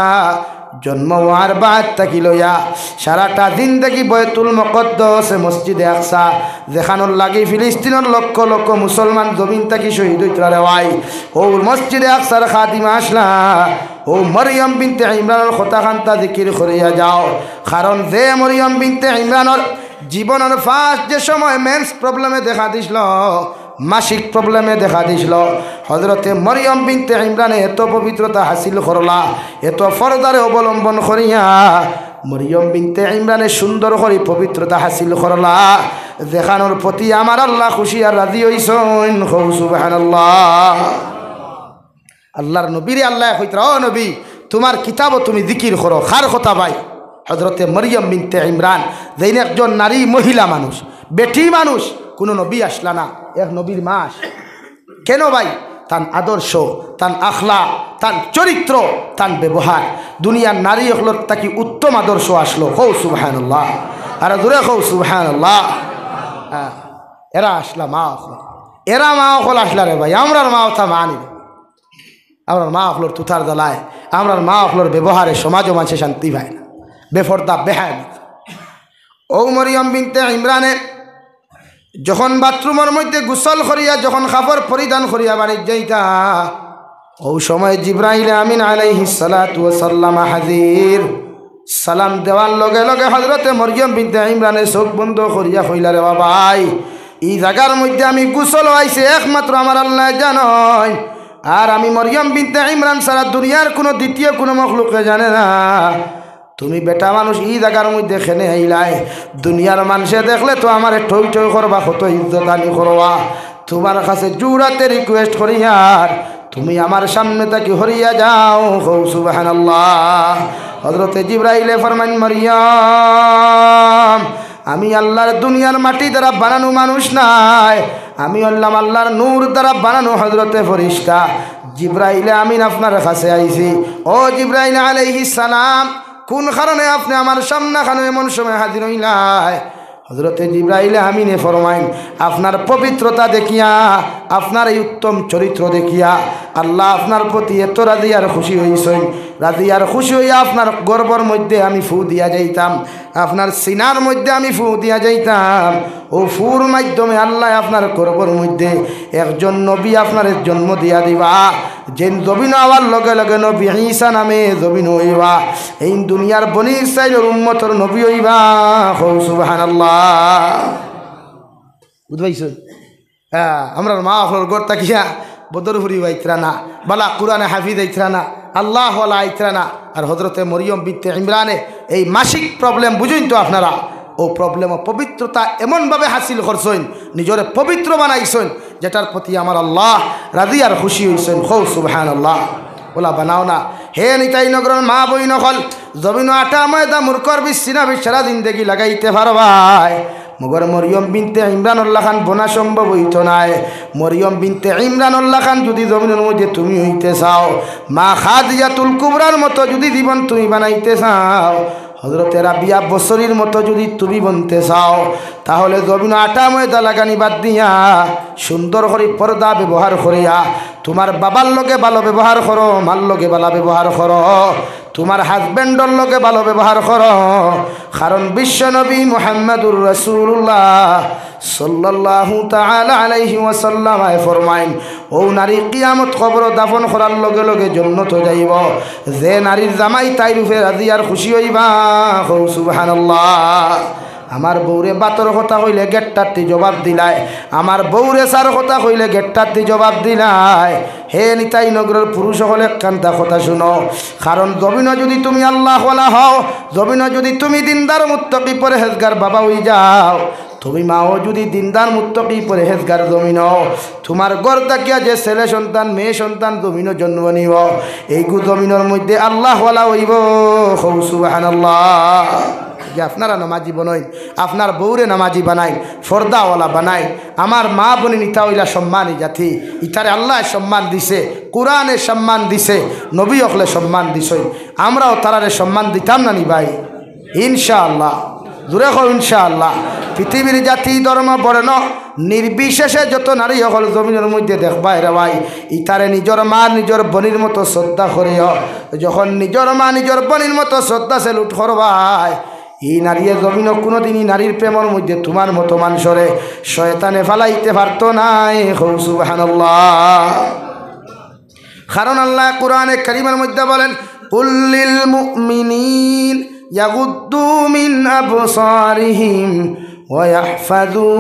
জন্ম অওয়ার বাদ থাকি লইয়া সারাটা জিন্দেগি বায়তুল মুকাদ্দাসে মসজিদে আকসা, যেখানোর লাগি ফিলিস্তিনর লক্ষ লক্ষ মুসলমান জমিন থাকি শহীদ অইতরা রে ভাই, অউ মসজিদে আকসার খাদিমা আছলা। অউ মরিয়ম বিনতে ইমরানর কথা খান্তা জিকির করিয়া যাও, কারণ যে মরিয়ম বিনতে ইমরানর জীবনর ফার্স্ট যে সময় মেন্স প্রবলেমে দেখা দিছলো, মাসিক প্রবলেমে দেখা দিছলো, হযরতে মরিয়ম বিনতে ইমরানে এত পবিত্রতা হাসিল করলা, এত পর্দারে অবলম্বন করিয়া মরিয়ম বিনতে ইমরানে সুন্দর করি পবিত্রতা হাসিল করলা, যেখানোর প্রতি আমার আল্লাহ খুশি আর রাজি অইছইন। কও সুবহানাল্লাহ। আল্লার নবীরে আল্লায় কইতরা, "ও নবী, তুমার কিতাবো তুমি জিকির করো।" কার কথা ভাই? হযরতে মরিয়ম বিনতে ইমরান, যেইন একজন নারী, মহিলা মানুষ, বেটি মানুষ, কুনু নবী আছলা না, এক নবীর মা আছলা। কেন ভাই? তান আদর্শ, তান আখলাক, তান চরিত্র, তান ব্যবহার দুনিয়ার নারী অকলর থাকি উত্তম আদর্শ আছলো। কও সুবহানাল্লাহ। আর জোরে কও সুবহানাল্লাহ। হ্যাঁ, এরা আছলা মা অকল, এরা মা অকল আছলা রে ভাই, আমরার মা অতা মা নি। আমরার মা অকলর তুতার জ্বালায়, আমরার মা অকলর ব্যবহারে সমাজো মানষে শান্তি পায় না, বেপর্দা বেহায়া। অউ মরিয়ম বিনতে ইমরানে যখন বাথরুমর মধ্যে গোসল করিয়া, যখন কাপড় পরিধান করিয়া বাড়িত যাইতা, অউ সময় জিব্রাইল আমিন আলাইহিস সালাতু ওয়াস সালাম হাজির। সালাম দেওয়ার লগে লগে হযরতে মরিয়ম বিনতে ইমরানে চউখ বন্ধ করিয়া কইলা, "রে বাবাই, ই জাগার মধ্যে আমি গোসল অইছি, একমাত্র আমার আল্লায় জানইন। আর আমি মরিয়ম বিনতে ইমরান ছাড়া দুনিয়ার কুনু দ্বিতীয় কুনু মখলুকে জানে না। তুমি বেটা মানুষ ই জাগার মধ্যে কেনে আইলায়? দুনিয়ার মানষে দেখলে তো আমারে ঠই ঠই করবা, কত ইজ্জত হানি করবা। তুমার কাছে জোড়াতে রিকোয়েস্ট করিয়ার, তুমি আমার সামনে থাকি হরিয়া যাও।" কও সুবহানাল্লাহ। হযরতে জিব্রাইলে ফরমাইন, "মরিয়ম, আমি আল্লার দুনিয়ার মাটি দ্বারা বানানো মানুষ নায়, আমি অইলাম আল্লার নূর দ্বারা বানানো হযরতে ফিরিস্তা। জিব্রাইলে আমিন আপনার কাছে আইছি। ও জিব্রাইল আলাইহিস সালাম, কুন কারণে আপনে আমার সামনাখানো এমন সময় হাজির অইলায়?" হযরতে জিব্রাইলে আমিনে ফরমাইন, "আপনার পবিত্রতা দেখিয়া, আপনার এই উত্তম চরিত্র দেখিয়া আল্লাহ আপনার প্রতি এত রাজি আর খুশি অইছইন, রাজি আর খুশি অইয়া আপনার গর্ভর মধ্যে আমি ফু দিয়া যাইতাম, আপনার সিনার মধ্যে আমি ফু দিয়া যাইতাম। অউ ফুর মাধ্যমে আল্লায় আপনার গর্ভর মধ্যে একজন নবী আপনারে জন্ম দিয়া দিবা।" যেইন জমিনো আওয়ার লগে লগে নবী ঈসা নামে জমিনো আইবা। এইন দুনিয়ার বনি ইসরাইলর উম্মতর নবী অইবা। কও সুবহানাল্লাহ। বুঝবাইছো? হ্যাঁ, আমরার মা অকলর ঘর থাকিয়া বদরপুরি আইতরা না, বালা কুরআনে হাফিজ আইতরা না, আল্লাহওয়ালা আইতরা না। আর হযরতে মরিয়ম বিনতে ইমরানে এই মাসিক প্রবলেম বুঝইন তো আপনারা, অউ প্রবলেমো পবিত্রতা এমনভাবে হাসিল করছইন, নিজরে পবিত্র বানাইছইন, যেটার প্রতি আমার আল্লাহ রাজি আর খুশি অইছইন। কও সুবহানাল্লাহ। অলা বানাও না। হে নিতাই নগরর মা-বইন অকল, জমিনো আটা ময়দা মুরকর বিচ্ছিনা বিচ্ছারা জিন্দেগি লাগাইতে পারবায়, মগর মরিয়ম বিনতে ইমরানর লাখান বনা সম্ভব অইতো নায়। মরিয়ম বিনতে ইমরানর লাখান যুদি জমিনর মধ্যে তুমি অইতে চাও, মা খাদিজাতুল কুবরার মতো যুদি জীবন তুমি বানাইতে চাও, হযরতে রাবিয়া বসরির মতো যুদি তুমি বনতে চাও, তাহলে জমিনো আটা ময়দা লাগানি বাদ দিয়া সুন্দর করি পর্দা ব্যবহার করিয়া তুমার বাবার লগে ভালো ব্যবহার করো, মার লগে ভালা ব্যবহার করো। তুমার হাজব্যান্ডর লগে ভালো ব্যবহার করো, কারণ বিশ্বনবী মুহাম্মাদুর রাসূলুল্লাহ সাল্লাল্লাহু তাআলা আলাইহি ওয়াসাল্লাম আয় ফরমাইন, অউ নারী কিয়ামত কবরো দাফন করার লগে লগে জন্নতো যাইবো। যে নারীর জামাই তাইর উপরে রাজি আর খুশি অইবা, কও সুবহানাল্লাহ। আমার বউরে বাতর কথা কইলে গেট্টাত্তি জবাব দিলায়, আমার বউরে সার কথা কইলে গেট্টাত্তি জবাব দিলায়। হে নিতাই নগরর পুরুষ অকল, একখানতা কথা শুনো, কারণ জমিনো যুদি তুমি আল্লাহওয়ালা হও, জমিনো যুদি তুমি দিনদার মুত্তাকি পরহেজগার বাবা অই যাও, তুমি মাও যুদি দিনদার মুত্তাকি পরহেজগার জমিনো, তুমার ঘর থাকিয়া যে ছেলে সন্তান মেয়ে সন্তান জমিনো জন্ম নিবো, এইগু জমিনর মধ্যে আল্লাহওয়ালা অইবো। কও সুবহানাল্লাহ। যে আপনারা নামাজি বনইন, আপনার বউরে নামাজি বানাইন, পর্দাওয়ালা বানাইন। আমার মা বইন ইতা অইলা সম্মানী জাতি, ইতারে আল্লায় সম্মান দিছে, কুরআনে সম্মান দিছে, নবী অকলে সম্মান দিছইন, আমরাও তারারে সম্মান দিতাম না নি ভাই? ইনশাআল্লাহ। জোরে কও ইনশাআল্লাহ। পৃথিবীর জাতি, ধর্ম, বর্ণ নির্বিশেষে যত নারী অকল জমিনর মধ্যে দেখবায় রে ভাই, ইতারে নিজর মা নিজর বইনর মতো শ্রদ্ধা করিও। যখন নিজর মা নিজর বইনর মতো শ্রদ্ধা salute করবায়, ই নারীয়ে জমিনো কুনুদিন ই নারীর প্রেমর মধ্যে তুমার মতো মানষরে শয়তানে ফালাইতে পারতো নায়। কও সুবহানাল্লাহ। কারণ আল্লায় কুরআনে কারীমর মধ্যে বলেন, "কুল লিল মুমিনিন ইয়াগুদ্দু মিন আবসারিহিম ওয়া ইয়াহফাযু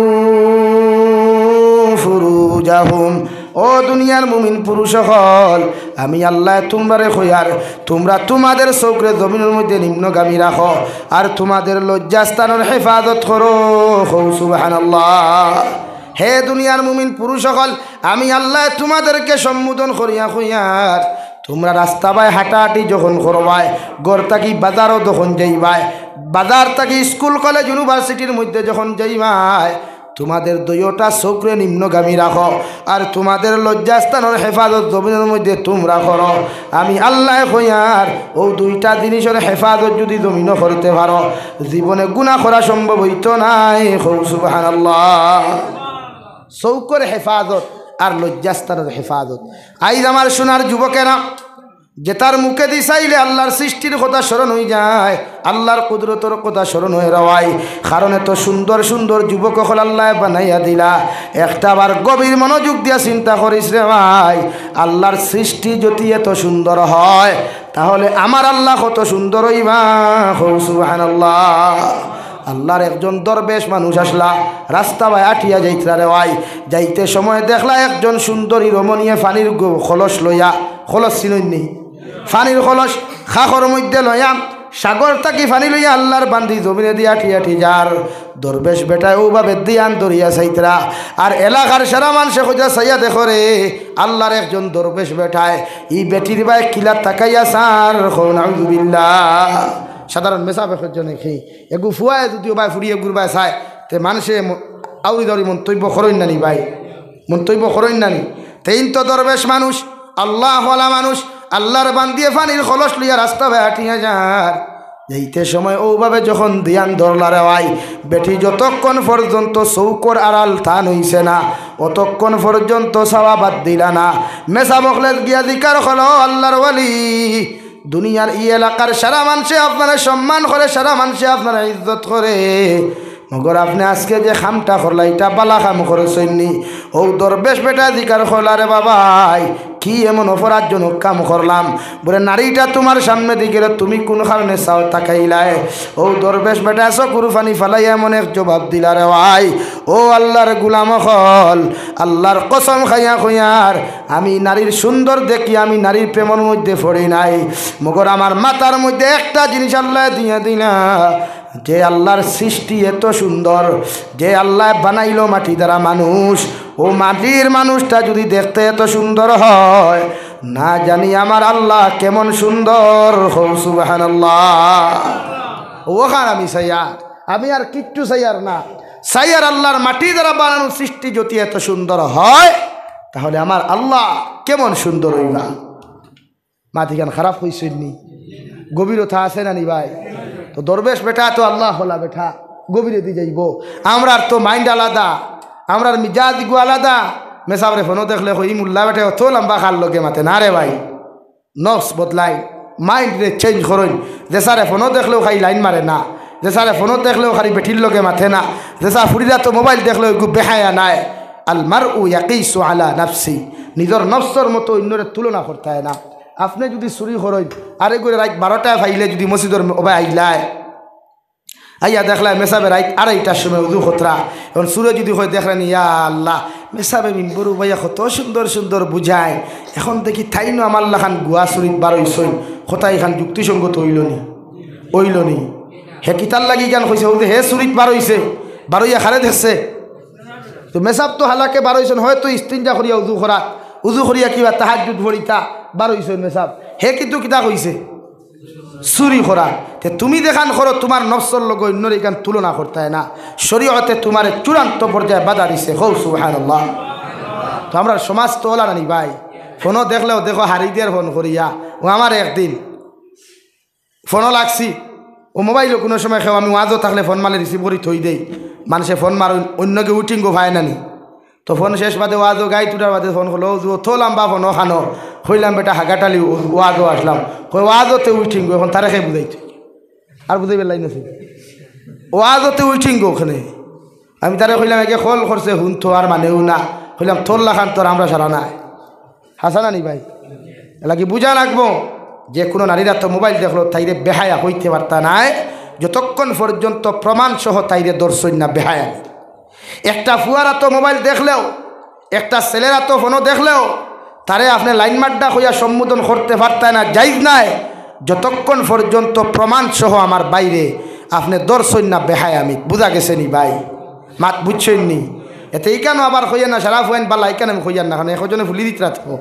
ফুরুজাহুম।" ও দুনিয়ার মুমিন পুরুষ অকল, আমি আল্লায় তুমরারে কইয়ার, তুমরা তুমাদের চউখরে জমিনর মধ্যে নিম্নগামী রাখো, আর তুমাদের লজ্জাস্থানর হেফাজত করো। কও সুবহানাল্লাহ। হে দুনিয়ার মুমিন পুরুষ অকল, আমি আল্লায় তুমাদেরকে সম্বোধন করিয়া কইয়ার, তুমরা রাস্তা বায় হাঁটাহাঁটি যখন করবায়, ঘর থাকি বাজারো যখন যাইবায়, বাজার থাকি স্কুল, কলেজ, ইউনিভার্সিটির মধ্যে যখন যাইবায়, তুমাদের দুইওটা চউখরে নিম্নগামী রাখো, আর তুমাদের লজ্জাস্থানর হেফাজত জমিনর মধ্যে তুমরা করো। আমি আল্লায় কইয়ার, অউ দুইটা জিনিসর হেফাজত যুদি জমিনো করতে পারো, জীবনে গুনা করা সম্ভব অইতো নায়। কও সুবহানাল্লাহ। চউখর হেফাজত আর লজ্জাস্থানর হেফাজত। আইজ আমার সোনার যুবকেরা, যেটার মুখেদি চাইলে আল্লার সৃষ্টির কথা স্মরণ অইযায়, আল্লার কুদরতর কথা স্মরণ অয় রে ভাই। কারণ এত সুন্দর সুন্দর যুবক অকল আল্লায় বানাইয়া দিলা। একটা বার গভীর মনোযোগ দিয়া চিন্তা করিস রে ভাই, আল্লার সৃষ্টি যুদি এত সুন্দর হয়, তাহলে আমার আল্লা কত সুন্দর অইবা। কও সুবহানাল্লাহ। আল্লার একজন দরবেশ মানুষ আছলা, রাস্তা বায় আটিয়া যাইতরা রে ভাই, যাইতে সময় দেখলা একজন সুন্দরী রমণীয়ে পানির গো-, কলস লইয়া, কলস চিনইন নি? পানির কলস কাখর মধ্যে লইয়া, সাগর থাকি পানি লইয়া আল্লার বান্দি জমিনেদি আটি আটি যার। দরবেশ বেটায় অউ ভাবে ধিয়ান ধরিয়া চাইতরা, আর এলাকার সারা মানষে কইতরা, "চাইয়া দেখো রে, আল্লার একজন দরবেশ বেটায় ই বেটির বায় কিলা তাকাইয়া চার।" কও নাউজুবিল্লাহ। সাধারণ মেসাবে কইজন কি এগু ফুয়ায় যুদি অউ বায় ফুড়ি এগুর বায় চায়, তে মানষে ম-, আউরি দাউরি মন্তব্য করইন না নি ভাই, মন্তব্য করইন না নি? তে ইন তো দরবেশ মানুষ, আল্লাওয়ালা মানুষ, আল্লার বান্দিয়ে পানির কলস লইয়া রাস্তা বায় আটিয়া যার। যাইতে সময় অউ ভাবে যখন ধিয়ান ধরলা রে ভাই, বেটি যতক্ষণ পর্যন্ত চউখর আড়াল তান অইছে না, অতক্ষণ পর্যন্ত চাওয়া বাদ দিলা না। মেসাব অকলে গিয়া জিকার করলা, "ও আল্লার ওয়ালি, দুনিয়ার ই এলাকার সারা মানষে আপনারে সম্মান করে, সারা মানষে আপনারে ইজ্জত করে, মগর আপনে আজকে যে কামটা করলা, ইটা ভালা কাম করছইন নি?" অউ দরবেশ বেটায় জিকার করলা, "রে বাবাই, কি এমন অপরাধজনক কাম করলাম? বুলে, নারীটা তুমার সামনেদি গেলে তুমি কুন কারণে চাও তাকাইলায়?" অউ দরবেশ বেটায় চকুর পানি ফালাইয়া এমন এক জবাব দিলা রে ভাই, "ও আল্লার গুলাম অকল, আল্লার কসম খাইয়া কইয়ার, আমি নারীর সুন্দর দেখি, আমি নারীর প্রেমর মধ্যে পড়ি নাই, মগর আমার মাথার মধ্যে একটা জিনিস আল্লায় দিয়া দিলা, যে আল্লার সৃষ্টি এত সুন্দর, যে আল্লায় বানাইলো মাটি দ্বারা মানুষ, অউ মাটির মানুষটা যুদি দেখতে এত সুন্দর হয়, না জানি আমার আল্লা কেমন সুন্দর।" কও সুবহানাল্লাহ। অখান আমি চাইয়ার, আমি আর কিচ্ছু চাইয়ার না। চাইয়ার আল্লার মাটি দ্বারা বানানো সৃষ্টি যুদি এত সুন্দর হয়, তাহলে আমার আল্লা কেমন সুন্দর অইবা। মাতিখান খারাপ অইছে নি? গভীরতা আছে না নি ভাই? তো দরবেশ বেটা তো আল্লাওয়ালা বেটা, গভীরেদি যাইবো। আমরার তো mind আলাদা, আমরার মিজাজ ইগু আলাদা। মেসাবরে ফোনো দেখলে কই, "ই মুল্লা বেটায় অত লম্বা কার লগে মাতে না রে ভাই।" নফস বদলাইন, মাইন্ডরে চেঞ্জ করইন। যে স্যারে ফোনো দেখলেও খালি লাইন মারে না, যে স্যারে ফোনো দেখলেও খালি বেটির লগে মাতে না, যে স্যার ফুড়িরা তো মোবাইল দেখলেও এগু বেহায়া নায়। আল মারউ ইয়াকিসু আলা নাফসি, নিজর নফসর মতো অন্যরে তুলনা করতায় না। আপনে যুদি চুরি করইন, আরেকগুরে রাইত বারোটায় পাইলে যুদি মসজিদর ওবায় আইলায়, আইয়া দেখলায় মেসাবে রাইত আড়াইটার সময় উজু করতরা। এখন চুরে যুদি কয়, "দেখরানি, ইয়া আল্লাহ, মেসাবে মিম্বরো বইয়া কত সুন্দর সুন্দর বুঝায়, এখন দেখি তাইনও আমার লাখান গুয়া চুরিত বারইছইন।" কথা ইখান যুক্তিসঙ্গত অইলো নি? অইলো নি? হে কিতার লাগি ইখান কইছে? অউ যে হে চুরিত বারইছে, বারইয়া কারে দেখছে? তো মেসাব তো হালাকে বারইছইন, হয়তো ইস্তিঞ্জা করিয়া উজু করা, উজু করিয়া কিবা তাহাজ্জুদ পড়িতা বারইছইন মেসাব। হে কিন্তু কিতা কইছে? চুরি করা। তে তুমি যেখান করো, তুমার নফসর লগে অন্যরে ইখান তুলনা করতায় না। শরীয়তে তুমারে চূড়ান্ত পর্যায়ে বাধা দিছে। কও সুবহানাল্লাহ। তো আমরার সমাজ তো অলা নানি ভাই, ফোনো দেখলেও দেখো হারিদের ফোন করিয়া। ও আমার একদিন ফোনো লাগছি, ও মোবাইলো কুনু সময় কেউ আমি ওয়াজো থাকলে ফোন মারলে রিসিভ করি থই দেই, মানষে ফোন মারইন, অন্য কেউ উইটিংও পায় না নি। তো ফোন শেষ বাদে ওয়াজো গাইত উঠার বাদে ফোন করলো, "ও যুবক, তো লাম্বা ফোন অখানো?" কইলাম, "বেটা, হাগাটালি ওয়াজো আসলাম।" কয়, "ওয়াজোতে উইটিংও, এখন তারে কে বুঝাইতো?" আর বুঝাইবার লাইন আছে? "ওয়াজোতে উইটিংও ওখানে।" আমি তারে কইলাম, "একে কল করছে, হুন তো আর মানেও না।" কইলাম, "তোর লাখান তোর আমরা সারা নাই।" হাছা না নি ভাই? এর লাগি বুঝা লাগবো, যে কুনু নারীর আতো মোবাইল দেখলো, তাইরে বেহায়া কইতে পারতা নায়, যতক্ষণ পর্যন্ত প্রমাণ সহ তাইরে ধরছইন না বেহায়া। একটা ফুয়ার আতো মোবাইল দেখলেও, একটা ছেলের আতো ফোনো দেখলেও, তারে আপনে লাইন মাড্ডা কইয়া সম্বোধন করতে পারতায় না, জাইজ নায়, যতক্ষণ পর্যন্ত প্রমাণ সহ আমার ভাইরে আপনে ধরছইন না বেহায়া। আমি বুঝা গেছে নি ভাই? মাত বুঝছইন নি? এতে ইখানো আবার কইয়া না, সারা ফুয়াইন বালা, ইখান আমি কইয়ার না, কারণ একজনে ফুলি দিতরা তো,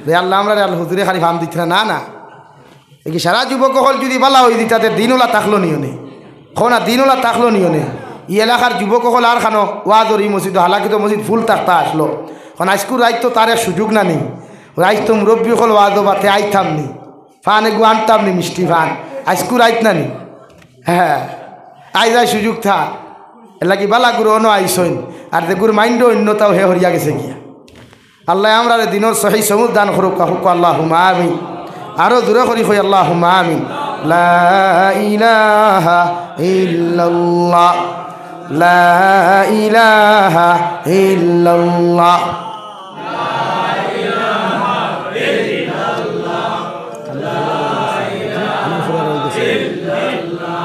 যে আল্লাহ আমরারে আল হুজুরে খালি ফাম দিতরা, না, না। এ কি সারা যুবক অকল যুদি বালা অই দিতা, তে দিন অলা থাকলো নি অনে? কও না, দিন অলা থাকলো নি অনে? ই এলাকার যুবক অকল আর খানো ওয়াজর ই মসজিদ, হালাকি তো মসজিদ ফুল থাকতা আসলো। কারণ আইজকুর রাইত তো তার এক সুযোগ না নি, রাইত তো মুরব্বি অকল ওয়াজো বাতে আইতাম নি, ফান এগু আনতাম নি, মিষ্টি ফান, আইজকুর রাইত না নি? হ্যাঁ, আইজ আইজ সুযোগ থা। এর লাগি বালা গুরু অনো আইছইন, আর যে গুরু মাইন্ড অন্যতাও হে হরিয়া গেছে গিয়া। আল্লাহ আমরারে দিনর সহি সমুজ দান করুক, কউক্কা আল্লাহুম্মা আমিন। আরো জোরে করি কই আল্লাহুম্মা আমিন। লা ইলাহা ইল্লাল্লাহ, লা ইলাহা ইল্লাল্লাহ।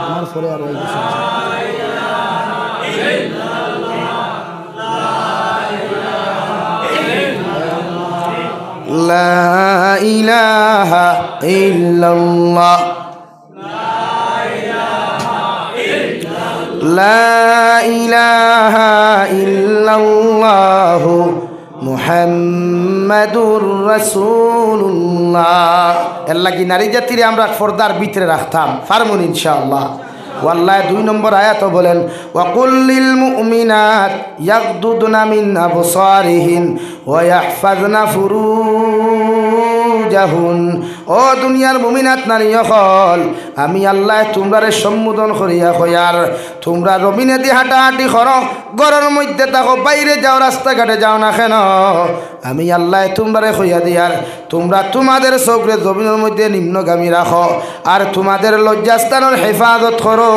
আমার পরে আর ওই গেছে। لا إله إلا الله. لا إله إلا الله. মুহাম্মাদুর রাসূলুল্লাহ। এর লাগি নারী জাতিরে আমরা পর্দার ভিতরে রাখতাম, পারমুন ইনশাআল্লাহ। ও আল্লায় দুই নম্বর আয়াতো বলেন, "ওয়া কুল লিল মুমিনাত ইয়াগদুদনা মিন আবসারিহিন ওয়া ইয়াহফাজনা ফুরুজাহুন।" ও দুনিয়ার মুমিনাত নারী অকল, আমি আল্লায় তুমরারে সম্বোধন করিয়া কইয়ার, তুমরা জমিনেদি হাঁটাহাঁটি করো, ঘরর মধ্যে থাকো, বাইরে যাও, রাস্তাঘাটে যাও না কেন, আমি আল্লায় তুমরারে কইয়া দিয়ার, তুমরা তুমাদের চউখরে জমিনর মধ্যে নিম্নগামী রাখো, আর তুমাদের লজ্জাস্থানর হেফাজত করো।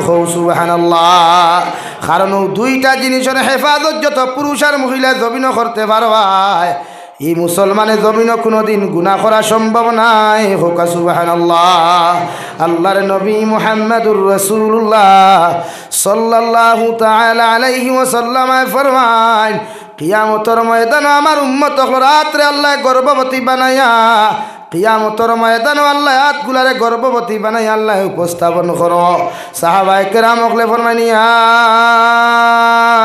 কও সুবহানাল্লাহ। কারণ অউ দুইটা জিনিসর হেফাজত যত পুরুষ আর মহিলায় জমিনো করতে পারবায়, ই মুসলমানে জমিনো কুনুদিন গুনা করা সম্ভব নায়। কউক্কা সুবহানাল্লাহ। আল্লাহর নবী মুহাম্মাদুর রাসূলুল্লাহ সাল্লাল্লাহু তাআলা আলাইহি ওয়াসাল্লামে ফরমাইন, কিয়ামতর ময়দানো আমার উম্মত অকলর আতরে আল্লায় গর্ভবতী বানাইয়া, কিয়ামতর ময়দানো আল্লায় আতগুলারে গর্ভবতী বানাইয়া আল্লায় উপস্থাপন করো। সাহাবায়ে কেরাম অকলে ফরমাইন, ইয়া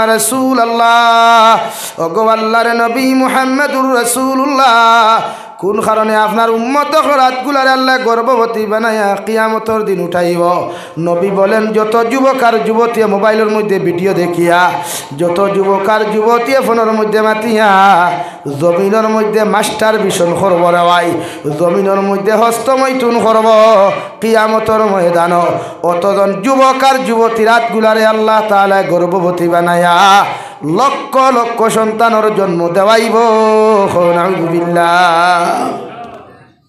রাসূলুল্লাহ, ওগো আল্লাহর নবী মুহাম্মাদুর রাসূলুল্লাহ, কুন কারণে আপনার উম্মত অকলর আতগুলারে আল্লায় গর্ভবতী বানাইয়া কিয়ামতর দিন উঠাইবো? নবী বলেন, যত যুবক আর যুবতীয়ে মোবাইলর মধ্যে ভিডিও দেখিয়া, যত যুবক আর যুবতীয়ে ফোনর মধ্যে মাতিয়া জমিনর মধ্যে মাস্টারবেশন করবো রে ভাই, জমিনর মধ্যে হস্তমৈথুন করবো, কিয়ামতর ময়দানো অতজন যুবক আর যুবতীর আতগুলারে আল্লাহ তাআলায় গর্ভবতী বানাইয়া লক্ষ লক্ষ সন্তানর জন্ম দেওয়াইবো। কও নাউজুবিল্লাহ।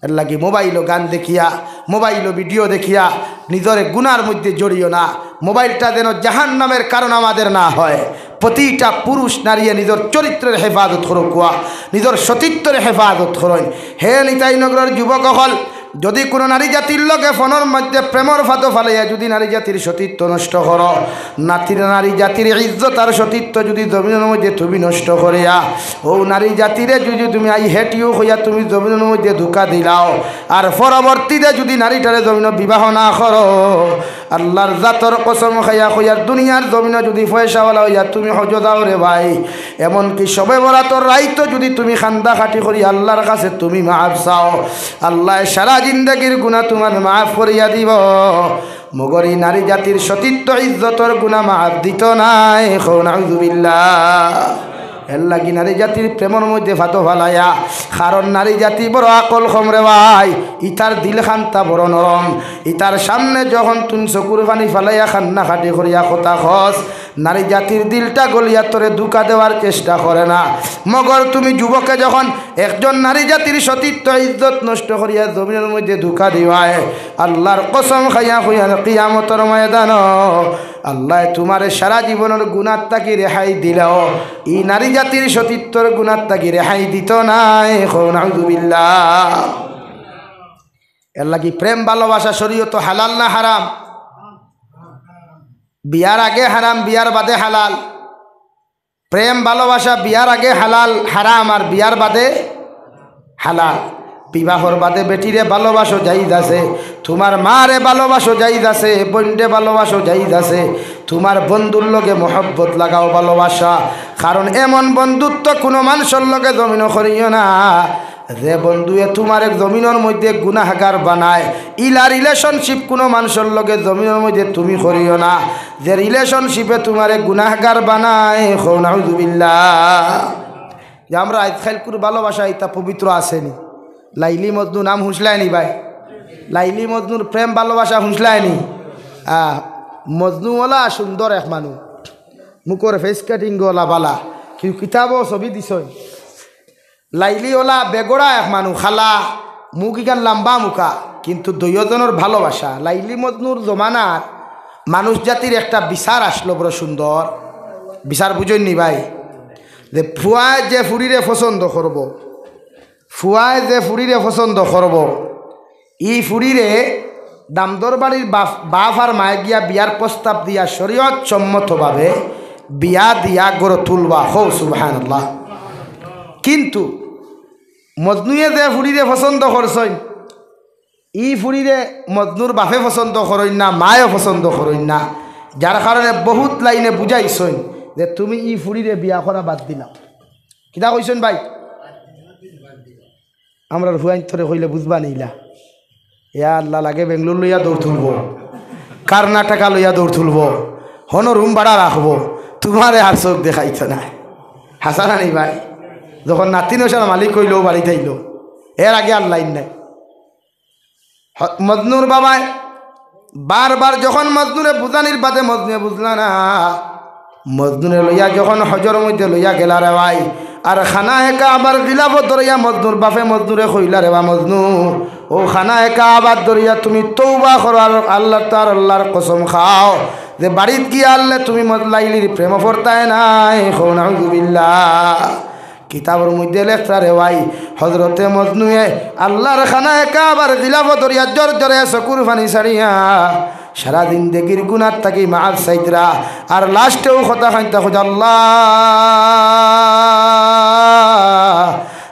এর লাগি মোবাইলো গান দেখিয়া, মোবাইলো ভিডিও দেখিয়া নিজরে গুনার মধ্যে জড়িও না। মোবাইলটা যেন জাহান্নামের কারণ আমাদের না হয়। প্রতিটা পুরুষ নারীয়ে নিজর চরিত্রের হেফাজত করউক্কা, নিজর সতীত্বর হেফাজত করইন। হে নিতাই নগরর যুবক অকল, যদি কোনো নারী জাতির লগে ফোনর মধ্যে প্রেমর ফাঁদো ফালাইয়া যদি নারী জাতির সতীত্ব নষ্ট করো, নাতির নারী জাতির ইজ্জত আর সতীত্ব যদি জমিনর মধ্যে তুমি নষ্ট করিয়া, ও নারী জাতিরে যদি তুমি "I hate you" কইয়া তুমি জমিনর মধ্যে ধোকা দিলাও, আর পরবর্তীতে যদি নারীটারে জমিনো বিবাহ না করো, আল্লাহর জাতর কসম খাইয়া কইয়ার দুনিয়ার জমিনো যদি পয়সাওয়ালা হইয়া তুমি হজো যাও রে ভাই, এমনকি শবে বরাতর রাইতো যদি তুমি কান্দা কাটি করি আল্লাহর কাছে তুমি মাফ চাও, আল্লায় সারা জিন্দেগির গুনা তুমার মাফ করিয়া দিবো। মগর ই নারী জাতির সতীত্ব ইজ্জতর গুনা মাফ দিতো নায়। কও নাউজুবিল্লাহ। এর লাগি নারী জাতির প্রেমর মধ্যে ফাঁদো ফালাইয়া, কারণ নারী জাতি বড় আকল কম রে ভাই, ইতার দিল খান্তা বড় নরম। ইতার সামনে যখন তুই চকুর পানি ফালাইয়া কান্না কাটি করিয়া কথা কস, নারী জাতির দিলটা গলিয়া তোরে ধোকা দেওয়ার চেষ্টা করে না। মগর তুমি যুবকে যখন একজন নারী জাতির সতীত্ব ইজ্জত নষ্ট করিয়া জমিনর মধ্যে ধোকা দিবায়, আল্লাহর কসম খাইয়া কইয়ার কিয়ামতর ময়দানো আল্লায় তুমারে সারা জীবনর গুনার থাকি রেহাই দিলেও ই নারী জাতির সতীত্বর গুনার থাকি রেহাই দিতো নায়। কও নাউজুবিল্লাহ। এর লাগি প্রেম ভালোবাসা শরীয়তো হালাল না হারাম? বিয়ার আগে হারাম, বিয়ার বাদে হালাল। প্রেম ভালোবাসা বিয়ার আগে হালাল, হারাম, আর বিয়ার বাদে হালাল। বিবাহর বাদে বেটিরে ভালোবাসো জায়েজ আছে, তুমার মারে ভালোবাসো জায়েজ আছে, বইনরে ভালোবাসো জায়েজ আছে, তুমার বন্ধুর লগে মহব্বত লাগাও ভালোবাসা। কারণ এমন বন্ধুত্ব কুনু মানষর লগে জমিনো করিও না, যে বন্ধুয়ে তুমারে জমিনর মধ্যে গুনাহগার বানায়, ইলা relationship কুনু মানষর লগে জমিনর মধ্যে তুমি করিও না, যে relationship-এ তুমারে গুনাহগার বানায়। কও নাউজুবিল্লাহ। যে আমরা আইজকাইলকুর ভালোবাসা ইতা পবিত্র আছে নি? লাইলি মজনু নাম হুনছলায় নি ভাই? লাইলি মজনুর প্রেম ভালোবাসা হুনছলায় নি? আহ, মজনু অলা সুন্দর এক মানুষ, মুখর face cutting অলা বালা, কিউ কিতাবো ছবি দিছইন। লাইলি অলা বেগড়া এক মানুষ, কালা, মুখ ইখান লাম্বা মুখা, কিন্তু দুইওজনর ভালোবাসা। লাইলি মজনুর জমানার মানুষ জাতির একটা বিচার আছলো বড় সুন্দর। বিচার বুঝইন নি ভাই? যে ফুয়ায় যে ফুড়িরে পছন্দ করবো, ফুয়ায় যে ফুড়িরে পছন্দ করবো, ই ফুড়িরে দামদর বাড়ির বাফ, বাফ আর মায়ে গিয়া বিয়ার প্রস্তাব দিয়া শরীয়ত সম্মতভাবে বিয়া দিয়া ঘরো তুলবা। কও সুবহানাল্লাহ। কিন্তু মজনুয়ে যে ফুড়িরে পছন্দ করছইন, ই ফুড়িরে মজনুর বাফে পছন্দ করইন না, মায়ও পছন্দ করইন না, যার কারণে বহুত লাইনে বুঝাইছইন যে তুমি ই ফুড়িরে বিয়া করা বাদ দিলাও। কিতা কইছইন ভাই? আমরার ফুয়াইন্তরে কইলে বুঝবা নি ইলা। ইয়া আল্লাহ, লাগে বেঙ্গালোর লইয়া দৌড় তুলবো, কর্ণাটকা লইয়া দৌড় তুলবো, হনো রুম ভাড়া রাখবো, তুমারে আর চউখ দেখাইতো নায়। হাছা না নি ভাই? যখন নাতিন অসার মালিক অইলো, বাড়িত আইলো, এর আগে আর লাইন নাই। হ-, মজনুর বাবায় বারবার যখন মজনুরে বুঝানির বাদে মজনুয়ে বুঝলা না, মজনুরে লইয়া যখন হজর মধ্যে লইয়া গেলা রে ভাই, আর খানায়ে কাবার গিলাফো ধরিয়া মজনুর বাফে মজনুরে কইলা রে বা মজনু, ও খানায়ে কাবার ধরিয়া তুমি তওবা করো আর আল্লাহ তার আল্লাহর কসম খাও যে বাড়িত গিয়া আল্লাহ তুমি মজ-, লাইলির প্রেমো পড়তায় নায়। কও নাউজুবিল্লাহ। কিতাবর মধ্যে লেখরা রে ভাই, হজরতে মজনুয়ে আল্লাহর খানায়ে কাবার গিলাফো ধরিয়া জোর জোরে চকুর পানি ছাড়িয়া সারা জিন্দেগির গুনার থাকি মাফ চাইতরা। আর লাস্টেও কথা খাইতা কইতা, "আল্লাহ,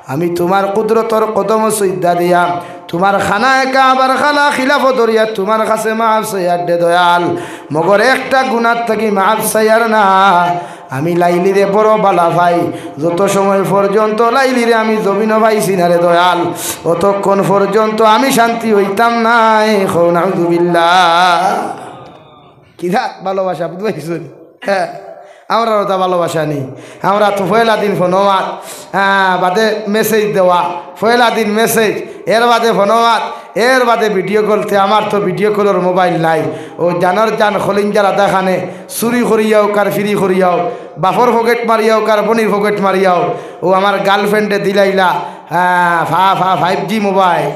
আমি তুমার কুদরতর কদমো সইজদা দিয়া তুমার খানায়ে কাবার খালা গিলাফো ধরিয়া তুমার কাছে মাফ চাইয়ার দে দয়াল। মগর একটা গুনার থাকি মাফ চাইয়ার না।" আমি লাইলিরে বড় বালা পাই, যত সময় পর্যন্ত লাইলিরে আমি জমিনো পাইছি না রে দয়াল, অতক্ষণ পর্যন্ত আমি শান্তি অইতাম নায়। কও নাউজুবিল্লাহ। কিতা ভালোবাসা, বুঝবাইছইন? হ্যাঁ, আমরার অতা ভালোবাসা নি। আমরা তো পয়লা দিন ফোনো মাত, হ্যাঁ, বাদে মেসেজ দেওয়া, পয়লা দিন মেসেজ, এর বাদে ফোনো মাত, এর বাদে ভিডিও কল। তে আমার তো ভিডিও কলর মোবাইল নাই। ও জানর জান খলিঞ্জার আধা খানে চুরি করিয়াও, কার ফিরি করিয়াও, বাফর পকেট মারিয়াও, কার বনির পকেট মারিয়াও, ও আমার গার্লফ্রেন্ডে দিলাইলা, হ্যাঁ, ফা-, ফা-, ফাইভ জি মোবাইল।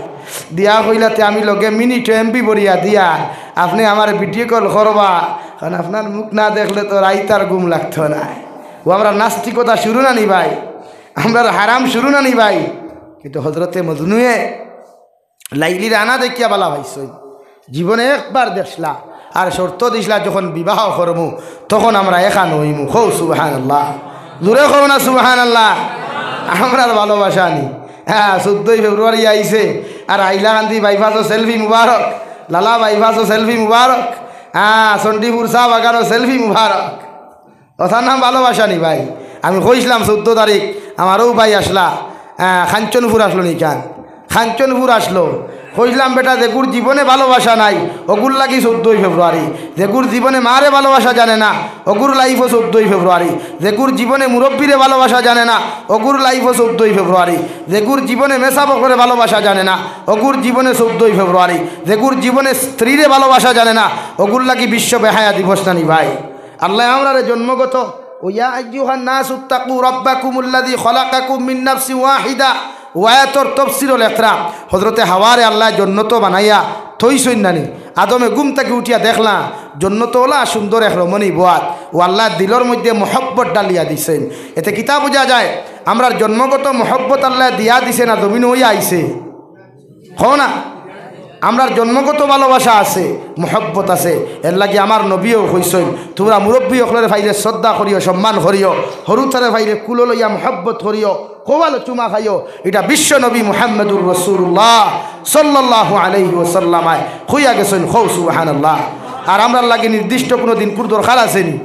দিয়া কইলা, "তে আমি লগে মিনিটো এমবি ভরিয়া দিয়া, আপনে আমারে ভিডিও কল করবা, কারণ আপনার মুখ না দেখলে তো রাইত আর ঘুম লাগতো নায়।" ও আমরার নাস্তিকতা শুরু না নি ভাই, আমরার হারাম শুরু না নি ভাই। কিন্তু হজরতে মজনুয়ে লাইলির আনা দেখিয়া বালা পাইছইন, জীবনে একবার দেখলা, আর শর্ত দিছলা, "যখন বিবাহ করমু, তখন আমরা এখান অইমু।" কও সুবহানাল্লাহ, জোরে কও না সুবহানাল্লাহ। আমরার ভালোবাসা নি, হ্যাঁ, চৌদ্দই ফেব্রুয়ারি আইছে, আর হাইলাকান্দি বাইপাসও সেলফি মুবারক, লালা বাইপাসও সেলফি মুবারক, হ্যাঁ, চণ্ডীপুর চা বাগানও সেলফি মুবারক। কথার নাম ভালোবাসা নি ভাই। আমি কইছলাম চৌদ্দ তারিখ, আমারও ভাই আসলা, আহ, কাঞ্চনপুর আসলো নি কান, কাঞ্চনপুর আসলো। কইছলাম, "বেটা, যেগুর জীবনে ভালোবাসা নাই, অগুর লাগি চৌদ্দই ফেব্রুয়ারি। যেগুর জীবনে মারে ভালোবাসা জানে না, অগুর লাইফও চৌদ্দই ফেব্রুয়ারি। যেগুর জীবনে মুরব্বিরে ভালোবাসা জানে না, অগুর লাইফও চৌদ্দই ফেব্রুয়ারি। যেগুর জীবনে মেসাবকরে ভালোবাসা জানে না, অগুর জীবনে চৌদ্দই ফেব্রুয়ারি। যেগুর জীবনে স্ত্রীরে ভালোবাসা জানে না, অগুর লাগি বিশ্ব বেহায়া দিবস না নি ভাই।" আল্লায় আমরারে জন্মগত, "ওয়া আইয়ুহান নাসু ইত্তাকু রাব্বাকুমুল্লাযী খালাকাকুম মিন নাফসিন ওয়াহিদা।" ও আয়াতর তফসিরও লেখরা, হজরতে হাওয়ারে আল্লায় জন্নতো বানাইয়া থইছইন না নি। আদমে ঘুম থাকি উঠিয়া দেখলা, জন্নতো ওলা সুন্দর এক রমণী বওয়াত। ও আল্লায় দিলর মধ্যে মহব্বত ডালিয়া দিছইন। এতে কিতা বুঝা যায়? আমরার জন্মগত মহব্বত আল্লায় দিয়া দিছে না জমিন অইয়া আইছে? কও না, আমরার জন্মগত ভালোবাসা আছে, মহব্বত আছে। এর লাগি আমার নবীও কইছইন, "তুমরা মুরব্বি অকলরে পাইলে শ্রদ্ধা করিও, সম্মান করিও, হুরুতারে পাইলে কুলো লইয়া মহব্বত করিও, কপালো চুমা খাইও।" ইটা বিশ্ব নবী মুহাম্মদুর রাসূলুল্লাহ সাল্লাল্লাহু আলাইহি ওয়াসাল্লাম আয় কইয়া গেছইন। কও সুবহানাল্লাহ। আর আমরার লাগি নির্দিষ্ট কুনু দিনকুর দরকার আছে নি?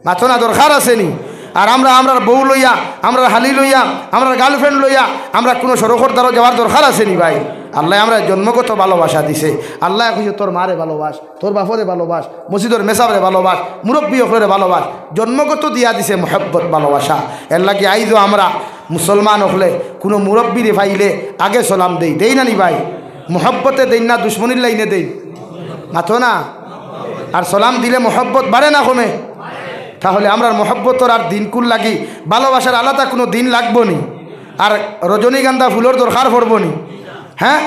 মাতো না, দরকার আছে নি? আর আমরা, আমরার বউ লইয়া, আমরার হালি লইয়া, আমরার গার্লফ্রেন্ড লইয়া আমরা কুনু সড়কর দ্বারো যাওয়ার দরকার আছে নি ভাই? আল্লায় আমরারে জন্মগত ভালোবাসা দিছে। আল্লায় কইছে, "তোর মারে ভালোবাস, তোর বাপরে ভালোবাস, মসজিদর মেসাবরে ভালোবাস, মুরব্বি অকলরে ভালোবাস।" জন্মগত দিয়া দিছে মহব্বত, ভালোবাসা। এর লাগি আইজও আমরা মুসলমান অকলে কুনু মুরব্বিরে পাইলে আগে সালাম দেই, দেই না নি ভাই? মহব্বতে দেই না দুশমনির লাইনে দেই? মাতো না। আর সালাম দিলে মহব্বত বাড়ে না কমে? তাহলে আমরার মহব্বতর আর দিনকুর লাগি ভালোবাসার আলাদা কুনু দিন লাগবো নি? আর রজনীগন্ধা ফুলর দরকার পড়বো নি? হ্যাঁ,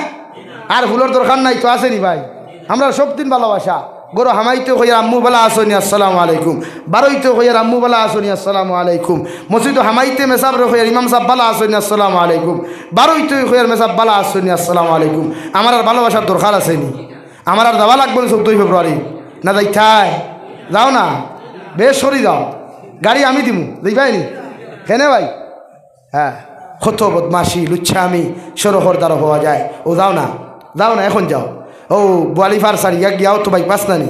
আর ফুলর দরকার নাই তো, আছে নি ভাই? আমরার সব দিন ভালোবাসা। ঘরো হামাইতে কইয়ার, "আম্মু বালা আছো নি? আসসালামু আলাইকুম।" বারইতে কইয়ার, "আম্মু বালা আছো নি? আসসালামু আলাইকুম।" মসজিদো হামাইতে মেসাবরে কইয়ার, "ইমাম সাব বালা আছো নি? আসসালামু আলাইকুম।" বারইতে কইয়ার, "মেসাব বালা আছো নি? আসসালামু আলাইকুম।" আমার আর ভালোবাসার দরকার আছে নি? আমার আর যাওয়া লাগবো নি চৌদ্দই ফেব্রুয়ারি? না যাইতায়? যাও না, বেশ করি যাও, গাড়ি আমি দিমু, যাইবায় নি? কেনে ভাই? হ্যাঁ, কত বদমাশি, লুচ্ছামি সড়কর দ্বারো পাওয়া যায়। ও যাও না, যাও না, এখন যাও। ও বোয়ালিপাড় ছাড়িয়া গিয়াও তো বাইপাস না নি,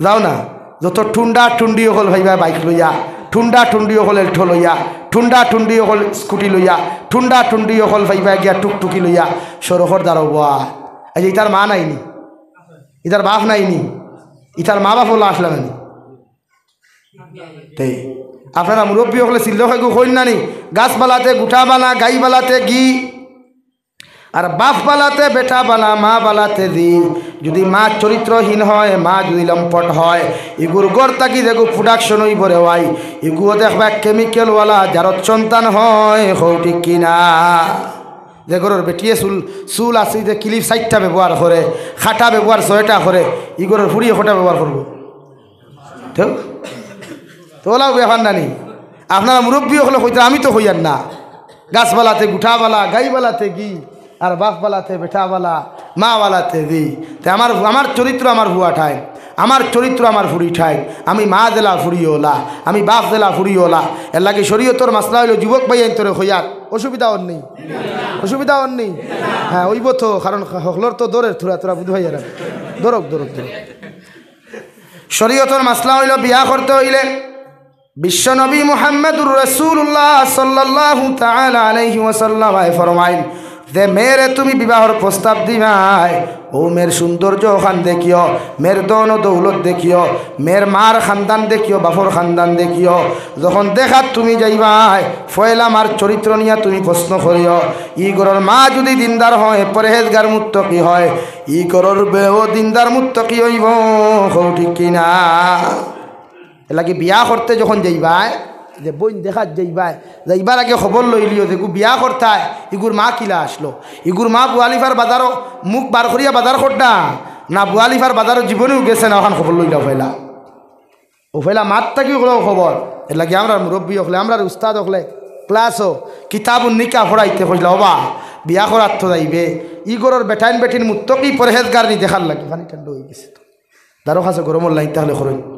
যাও না। যত টুন্ডা টুন্ডি অকল পাইবা বাইক লইয়া, টুন্ডা টুন্ডি অকল এল্টো লইয়া, টুন্ডা টুন্ডি অকল স্কুটি লইয়া, টুন্ডা টুন্ডি অকল পাইবা গিয়া টুকটুকি লইয়া, সড়কর দ্বারো বওয়া। এই যে ইতার মা নাই নি, ইতার বাপ নাই নি, ইতার মা বাপ অলা আসলা না নি? তে আপনারা মুরব্বি অকলে চিল্লা খাইগু কইন না নি, "গাছ বালাতে গুটা বালা, গাই বালাতে ঘি, আর বাপ বালাতে বেটা বালা, মা বালাতে জি।" যদি মা চরিত্রহীন হয়, মা যদি লম্পট হয়, ইগুর ঘর থাকি যেগু production অইবো রে ভাই, ইগুও দেখবা chemical ওয়ালা জারত সন্তান হয়, কও ঠিক কি না? যে ঘরর বেটিয়ে চুল, চুল আছে যে clip চাইরটা ব্যবহার করে, কাটা ব্যবহার ছয়টা করে, ই ঘরর ফুড়িয়ে কয়টা ব্যবহার করবো? তো, তো অলাও ব্যাপার না নি? আপনারা মুরব্বি অকলে কইতা, আমি তো কইয়ার না। গাছ বালাতে গুটা বালা, গাই বালাতে ঘি, আর বাপ বালাতে বেটা বালা, মা বালাতে জি। তে আমার, আমার চরিত্র আমার ফুয়া ঠাইন, আমার চরিত্র আমার ফুড়ি ঠাইন, আমি মা যেলা ফুড়ি অলা, আমি বাপ যেলা ফুড়ি অলা। এর লাগি শরীয়তর মাসলা অইলো, যুবক ভাইয়াইন্তরে কইয়ার, অসুবিধা অর নি? অসুবিধা অর নি? হ্যাঁ, অইবো তো, কারণ হকলর তো দরের থুড়া থুড়া বুঝ ভাইয়ারা। দরক, দরক, দরক। শরীয়তর মাসলা অইলো, বিয়া করতে অইলে বিশ্বনবী মুহাম্মাদুর রাসূলুল্লাহ সাল্লাল্লাহু তাআলা আলাইহি ওয়াসাল্লাম আয় ফরমাইন যে, মেয়েরে তুমি বিবাহর প্রস্তাব দিবায়, ও মেয়ের সৌন্দর্য অখান দেখিও, মেয়ের ধন ও দৌলত দেখিও, মেয়ের মার খানদান দেখিও, বাপর খানদান দেখিও। যখন দেখাত তুমি যাইবায়, পয়লা মার চরিত্র নিয়া তুমি প্রশ্ন করিও। ই ঘরর মা যদি দিনদার হয়, পরহেজগার মুত্তাকি হয়, ই ঘরর বেও দিনদার মুত্তাকি অইবো, কও ঠিক কি না? এর লাগি বিয়া করতে যখন যাইবায়, যে বইন দেখাত যাইবায়, যাইবার আগে খবর লইলিও যে গু বিয়া করতায়, ইগুর মা কিলা আছলো, ইগুর মা বুয়ালিফার বাজারো মুখ বার করিয়া বাজার করতা না, বুয়ালিফার বাজারো জীবনেও গেছে না, অখান খবর লইলাও পয়লা। অউ পয়লা মাত থাকি অকলেও খবর। এরলাগি আমরার মুরব্বি অকলে, আমরার উস্তাদ অকলে, ক্লাসো কিতাবুন নিকাহ পড়াইতে কইলা, "ওবা, বিয়া করাত তো যাইবে, ই ঘরর বেটাইন বেটিন মুত্তকি পরহেজগার নি দেখার লাগি।" পানি ঠান্ডা অইগেছে তো। দারো কাছে গরমর লাইন তাহলে করইন।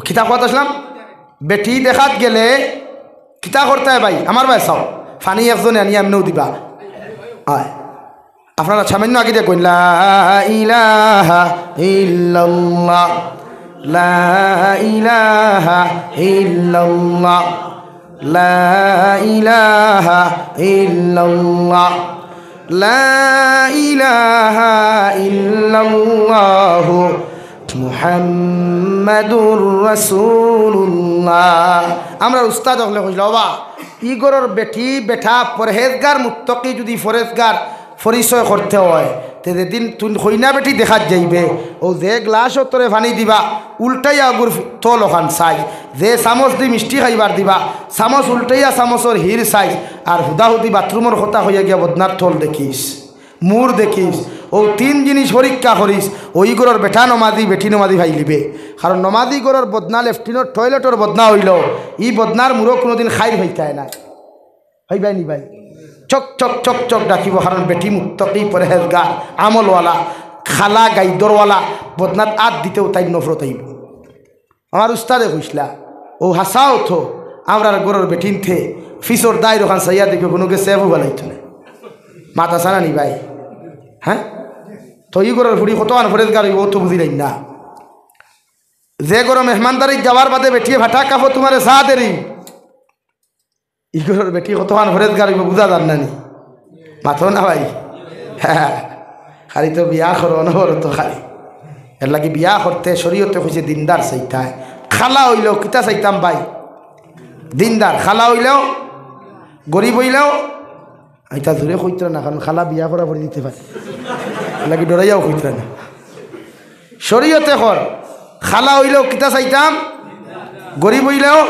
কিতা কওয়াত আছলাম? বেটি দেখাত গেলে কিতা করতায় ভাই? আমার ভাই চাও, পানি একজনে আনিয়া এমনেও দিবা। আয়, আপনারা সামান্য আগে দেখবেন, লা ইলাহা ইল্লাল্লাহ, লা ইলাহা ইল্লাল্লাহ, লা ইলাহা ইল্লাল্লাহ, লা ইলাহা ইল্লাল্লাহু মুহাম্মাদুর রাসূলুল্লাহ। আমরার উস্তাদ অকলে কইলা, "ওবা, ই ঘরর বেটি বেটা পরহেজগার মুত্তকি যুদি পরহেজগার পরিচয় করতে অয়, তে যেদিন তুই কইনা বেটি দেখাত যাইবে, অউ যে গ্লাসো তোরে পানি দিবা, উল্টাইয়া অগুর তল অখান চাইছ, যে চামচ দি মিষ্টি খাইবার দিবা, চামচ উল্টাইয়া চামচর হির চাইছ, আর হুদাহুদি বাথরুমর কথা কইয়া গিয়া বদনার তল দেখিছ, মুর দেখিছ, অউ তিন জিনিস পরীক্ষা করিছ, অউ ই ঘরর বেটা নমাজি, বেটি নমাজি পাইলিবে।" কারণ নমাজি ঘরর বদনা লেফটিনর টয়লেটর বদনা অইলো, ই বদনার মুরো কুনুদিন খাইর পাইতায় নায়। পাইবায় নি ভাই? চক চক চক চক ডাকিবো, কারণ বেটি মুত্তকি পরহেজগার, আমলওয়ালা, খালা গাইদরওয়ালা, বদনাত আত দিতেও তাইর নফরত আইবো। আমার উস্তাদে কইছলা, অউ হাছাউ তো, আমরার ঘরর বেটিন্তে পিছর দাইর অখান চাইয়া দেখবে, কুনুগে সেবু ফালাইতো না। মাত আছে না নি ভাই? হ্যাঁ? তো ই ঘরর ফুড়ি কতখান পরহেজগার অইবো, অউ তো বুঝিলাইন না। যে ঘরো মেহমানদারিত যাওয়ার বাদে বেটিয়ে ফাটা কাপড় তুমারে চা দেরি, ই ঘরর বেটি কতখান পরহেজগার অইবো বুঝা যার না নি? মাতো না ভাই। হ্যাঁ, খালি তো বিয়া করো, অনবরত খালি। এরলাগি বিয়া করতে শরীয়তে কইছে দিনদার চাইতায়। খালা অইলেও কিতা চাইতাম ভাই? দিনদার। খালা অইলেও, গরিব অইলেও, ইতা জুরে কইতরা না, কারণ খালা বিয়া করা পড়ি দিতে পারে। এরলাগি ডরাইয়াও কইতরা না। শরীয়তে কর, খালা অইলেও কিতা চাইতাম? গরিব অইলেও?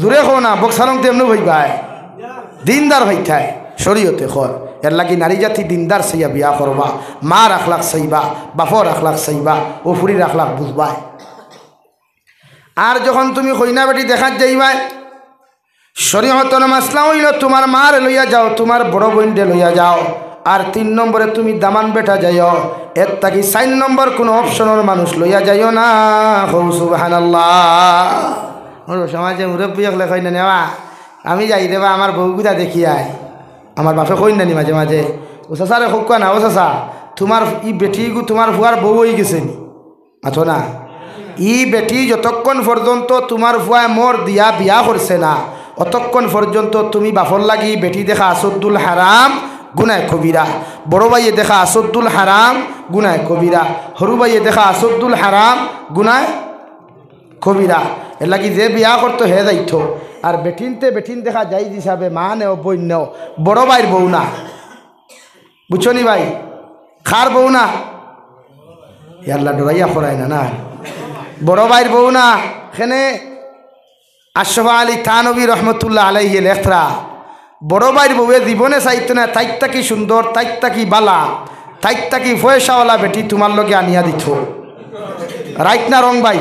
জুরে কও না, বক্সারং তেমনু ভাই ভাই। দিনদার ভাই থায়, শরীয়তে কর। এরলাগি নারী জাতি দিনদার চাইয়া বিয়া করবা, মার আখলাক চাইবা, বাপর আখলাক চাইবা, অউ ফুড়ির আখলাক বুঝবায়। আর যখন তুমি কইনা বেটি দেখাত যাইবায়, শরীয়তর মাসলা অইলো, তুমার মারে লইয়া যাও, তুমার বড় বইনরে লইয়া যাও, আর তিন নম্বরে তুমি দামান বেটা যাইও, এর থাকি চাইর নম্বর কুনু অপশনর মানুষ লইয়া যাইও না। কও সুবহানাল্লাহ। আমরার সমাজে মুরব্বি অকলে কইন না নি, "ওবা, আমি যাই রেবা, আমার বউগুতা দেখি আই।" আমার বাপে কইন না নি মাঝে মাঝে, "ও চাচারে কউক্কা না, ও চাচা, তুমার ই বেটিগু তুমার ফুয়ার বউ অইগেছে নি?" মাতো না। ই বেটি যতক্ষণ পর্যন্ত তুমার ফুয়ায় মোর দিয়া বিয়া করছে না, অতক্ষণ পর্যন্ত তুমি বাপর লাগি বেটি দেখা আছদ্দুল হারাম, গুনায় কবিরা। বড় ভাইয়ে দেখা আছদ্দুল হারাম, গুনায় কবিরা। হুরু ভাইয়ে দেখা আছদ্দুল হারাম, গুনায় কবিরা। এরলাগি যে বিয়া করতো হে যাইতো। আর বেটিন্তে বেটিন দেখা জাইজ হিসাবে মা নেও, বইন নেও, বড় ভাইর বউ না। বুঝছো নি ভাই? কার বউ না? ইয়াল্লা, ডরাইয়া করায় না, না। বড় ভাইর বউ না। কেনে আশরাফ আলী থানভী রহমতুল্লাহ আলাইহি লেখরা, বড় ভাইর বউয়ে জীবনে চাইতো না তাইর থাকি সুন্দর, তাইর থাকি বালা, তাইর থাকি পয়সাওয়ালা বেটি তুমার লগে আনিয়া দিতো। Right না wrong ভাই?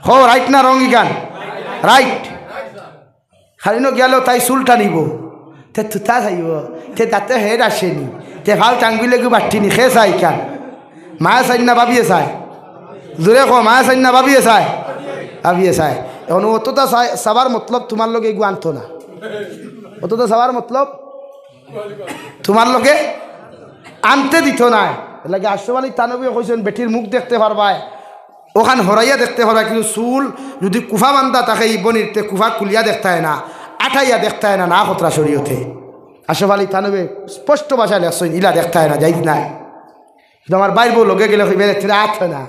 কও, right না wrong ইখান? Right। খালি ন গেলো তাই চুল টানিবো, তে তুতা চাইবো, তে দাঁতে হেড আসেনি, তে ফাল টাঙ্গুইলেগু বাট্টিনি, কে চায় ইখান? মায়ে চাইন না বাবিয়ে চায়? জুরে কও, মায়ে চাইন না বাবিয়ে চায়? বাবিয়ে চায়। এখন অততা চাই-, চাবার মতলব তুমার লগে এগু আনতো না। অততা চাবার মতলব তুমার লগে আনতে দিতো নায়। এরলাগি আশরাফ আলী থানভীয়ে কইছইন, বেটির মুখ দেখতে পারবায়, অখান হরাইয়া দেখতে পারবায়, কিন্তু চুল যুদি কুফা বান্ধা থাকে ই বইনির, তে কুফা খুলিয়া দেখতায় না, আটাইয়া দেখতায় না, না খতরা শরীয়তে। আশরাফ আলী থানভীয়ে স্পষ্ট ভাষায় লেখছইন, ইলা দেখতায় না, জাইজ নায়। কিন্তু আমার ভাইর বউ লগে গেলে কইবে, "রে, তোরা আত হয় না।"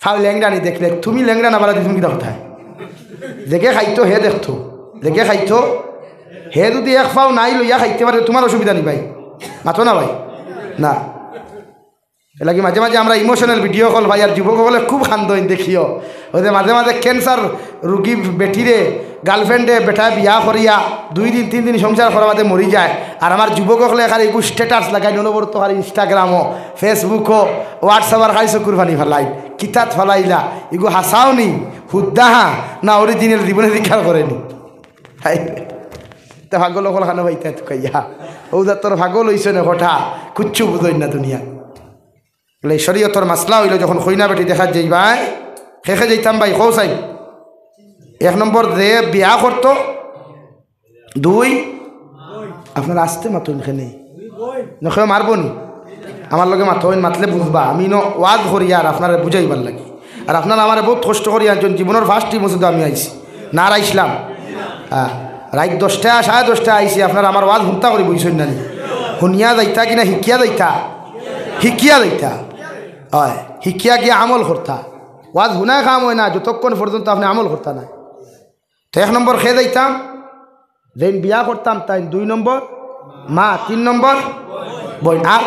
ফাও লেংড়ানি দেখলে, তুমি লেংড়া না বাড়া দিছুন কিতা কথায়? যেগে খাইতো হে দেখতো, যেগে খাইতো হে। যুদি এক ফাও নাই লইয়া খাইতে পারে, তুমার অসুবিধা নি ভাই, মাতো না ভাই, না। এর লাগি মাঝে মাঝে আমরা ইমোশনাল ভিডিও কল পাই, আর যুবক অকলে খুব কান্দইন দেখিও। অউ যে মাঝে মাঝে ক্যান্সার রুগী বেটিরে গার্লফ্রেন্ডে বেটায় বিয়া করিয়া দুই দিন তিন দিন সংসার করার বাদে মরি যায়, আর আমার যুবক অকলে খালি ইগু স্ট্যাটাস লাগাইন, অনবরত খালি ইনস্টাগ্রামো, ফেসবুকো, হোয়াটসঅ্যাপো, আর খালি চকুর পানি ফালাইন। কিতাত ফালাইলা? ইগু হাছাও নি, হুদ্দা হা, না অরিজিনাল জীবনে স্বীকার করেনি? হায় রে। তে পাগল অকল খানো পাইতা তুকাইয়া। অউ জাতর পাগল অইছে না কথা, কুচ্ছু বুঝইন না দুনিয়া। বলে, শরীয়তর মাসলা অইলো, যখন কইনা বেটি দেখাত যাইবায়, কে কে যাইতাম ভাই, কও চাই। এক নম্বর যে বিয়া করতো, দুই, আপনারা আস্তে মাতইন কেনে, না কেউ মারবো নি? আমার লগে মাতইন, মাতলে বুঝবা। আমি ইনো ওয়াজ করি আর আপনারে বুঝাইবার লাগি। আর আপনারা আমারে বউত কষ্ট করি আনছইন, জীবনর ফার্স্ট টাইম অইছে তো আমি আইছি, না আর আইছলাম? হ্যাঁ, রাইত দশটা, সাড়ে দশটা আইছি, আপনারা আমার ওয়াজ হুনতা করি বইছইন না নি? হুনিয়া যাইতা কিনা হিকিয়া যাইতা? হিকিয়া যাইতা। অয়, হিকিয়া গিয়া আমল করতা। ওয়াজ হুনায় কাম অয় না, যতক্ষণ পর্যন্ত আপনে আমল করতা নায়। তো এক নম্বর কে যাইতাম, যেইন বিয়া করতাম তাইন। দুই নম্বর মা, তিন নম্বর বইন, আর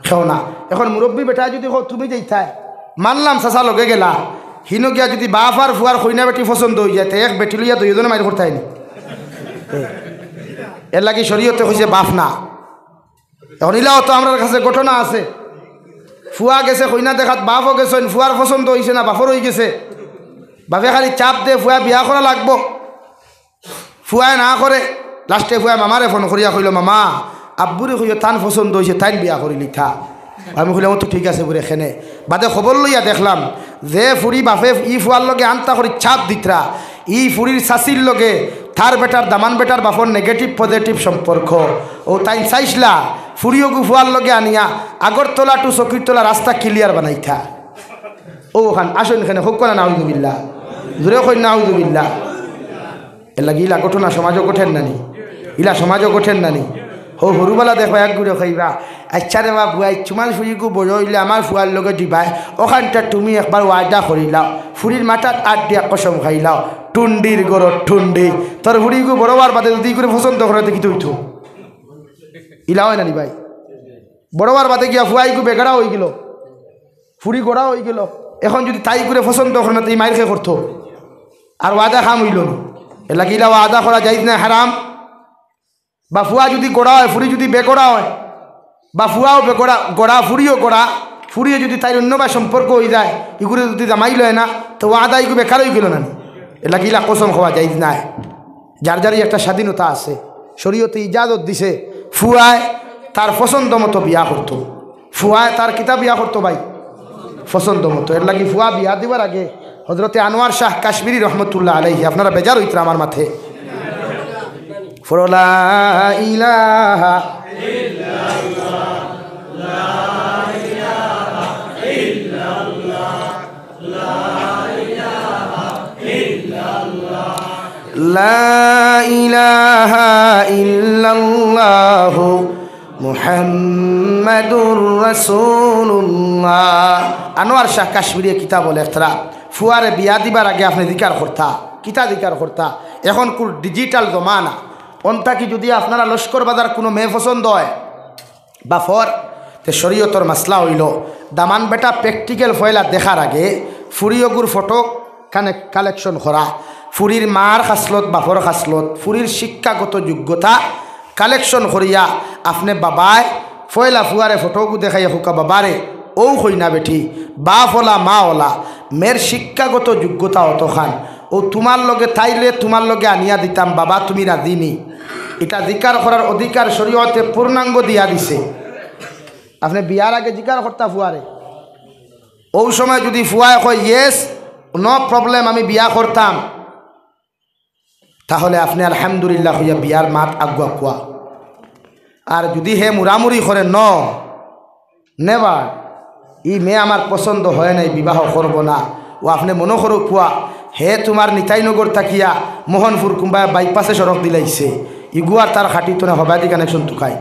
কেউ না। এখন মুরব্বি বেটায় যুদি কয়, "তুমি যাইতায়", মানলাম চাচা লগে গেলা, হিনো গিয়া যুদি বাপ আর ফুয়ার কইনা বেটি পছন্দ অইযায়, তে এক বেটি লইয়া দুইজনে মাইর করতায় নি? এর লাগি শরীয়তে কইছে বাপ না। এখন ইলাও তো আমরার কাছে ঘটনা আছে, ফুয়া গেছে কইনা দেখাত, বাপও গেছইন, ফুয়ার পছন্দ অইছে না, বাপর অইগেছে, বাপে খালি চাপ দে, ফুয়া বিয়া করা লাগবো, ফুয়ায় না করে, লাস্টে ফুয়ায় মামারে ফোন করিয়া কইলো, "মামা, আব্বুরে কইও তান পছন্দ অইছে, তাইন বিয়া করিলিতা।" আমি কইলাম, "ও তো ঠিক আছে বুড়ে, কেনে?" বাদে খবর লইয়া দেখলাম যে ফুড়ি বাপে ই ফুয়ার লগে আন্তা করি চাপ দিতরা, ই ফুড়ির চাচির লগে তার বেটার, দামান বেটার বাপর নেগেটিভ পজিটিভ সম্পর্ক। অউ তাইন চাইছলা ফুড়ি অগু ফুয়ার লগে আনিয়া আগরতলা টু চকিরতলা রাস্তা ক্লিয়ার বানাইতা। অউ অখান আছইন কেনে, কউক্কা না নাউজুবিল্লাহ, জোরে কইন নাউজুবিল্লাহ। এর লাগি ইলা ঘটনা সমাজো ঘটের না নি? ইলা সমাজো ঘটের না নি? হউ হুরুবালা দেখবা এক গুড়ে কইবা, "আচ্ছা রে বা বুয়াই, তুমার ফুড়িগু বড় অইলে আমার ফুয়ার লগে দিবায়, অখানটা তুমি একবার ওয়াদা করিলাও, ফুড়ির মাথাত আত দিয়া কসম খাইলাও, টুন্ডির ঘরর টুন্ডি, তোর ফুড়িগু বড় অওয়ার বাদে যুদি ইগুরে পছন্দ করে তে কিতা অইতো?" ইলা অয় না নি ভাই? বড় অওয়ার বাদে গিয়া ফুয়াইগু বেগড়া অইগেলো, ফুড়ি গড়া অইগেলো। এখন যুদি তাই ইগুরে পছন্দ করে না, তে ই মাইর কে করতো? আর ওয়াদা কাম অইলো না। এর লাগি ইলা ওয়াদা করা জায়েজ নায়, হারাম। বা ফুয়া যুদি গড়া অয়, ফুড়ি যুদি বেগড়া অয়, বা ফুয়াও বেগড়া, গড়া, ফুড়িও গড়া, ফুড়িয়ে যুদি তাইর অইন্য বায় সম্পর্ক অইযায়, ইগুরে যুদি জামাই লয় না, তে ওয়াদা ইগু বেকার অইগেলো না নি? এর লাগি ইলা কসম খাওয়া জায়েজ নায়। যার যারই একটা স্বাধীনতা আছে, শরীয়তে ইজাজত দিছে, ফুয়ায় তার পছন্দ মতো বিয়া করতো, ফুয়ায় তার কিতা বিয়া করতো ভাই, পছন্দ মতো। এর লাগি ফুয়া বিয়া দিবার আগে হযরতে আনোয়ার শাহ কাশ্মীরি রহমতুল্লাহ আলাইহি, আপনারা বেজার অইতরা আমার মাতে, পড়ো, লা ইলাহা, লা ইলাহা ইল্লাল্লাহু মুহাম্মাদুর রাসূলুল্লাহ। আনোয়ার শাহ কাশ্মীরিয়ে কিতাবো লেখরা, ফুয়ারে বিয়া দিবার আগে আপনে জিকার করতা, কিতা জিকার করতা? এখন কুর ডিজিটাল জমানা, অন থাকি যুদি আপনারা লস্কর বাজার কুনু মেয়ে পছন্দ অয়, বাপর, তে শরীয়তর মাসলা অইলো, দামান বেটা প্র্যাকটিক্যাল পয়লা দেখার আগে ফুড়ি অগুর ফটো কানে-, কালেকশন করা, ফুড়ির মার খাসলত, বাপর খাসলত, ফুড়ির শিক্ষাগত যোগ্যতা কালেকশন করিয়া আপনে বাবায় পয়লা ফুয়ারে ফটো অগু দেখাইয়া কউক্কা, "বাবারে, অউ কইনা বেটি, বাপ অলা, মা অলা, মেয়ের শিক্ষাগত যোগ্যতা অতখান, অউ তুমার লগে তাইলে তুমার লগে আনিয়া দিতাম, বাবা তুমি রাজি নি?" ইটা জিকার করার অধিকার শরীয়তে পূর্ণাঙ্গ দিয়া দিছে। আপনে বিয়ার আগে জিকার করতা ফুয়ারে, অউ সময় যুদি ফুয়ায় কয়, "Yes, no problem, আমি বিয়া করতাম," তাহলে আপনে আলহামদুলিল্লাহ কইয়া বিয়ার মাত আগুয়া কুয়া। আর যুদি হে মুরামুরি করে, "No, never, ই মেয়ে আমার পছন্দ হয় নাই, বিবাহ করব না," অউ আপনে মনো করো কুয়া, হে তুমার নিতাইনগর থাকিয়া মোহনপুর কুম্বায় বাইপাসে সড়ক দিলাইছে, ইগু আর তার খাটিতো না, হবায়দি কানেকশন তুকাই।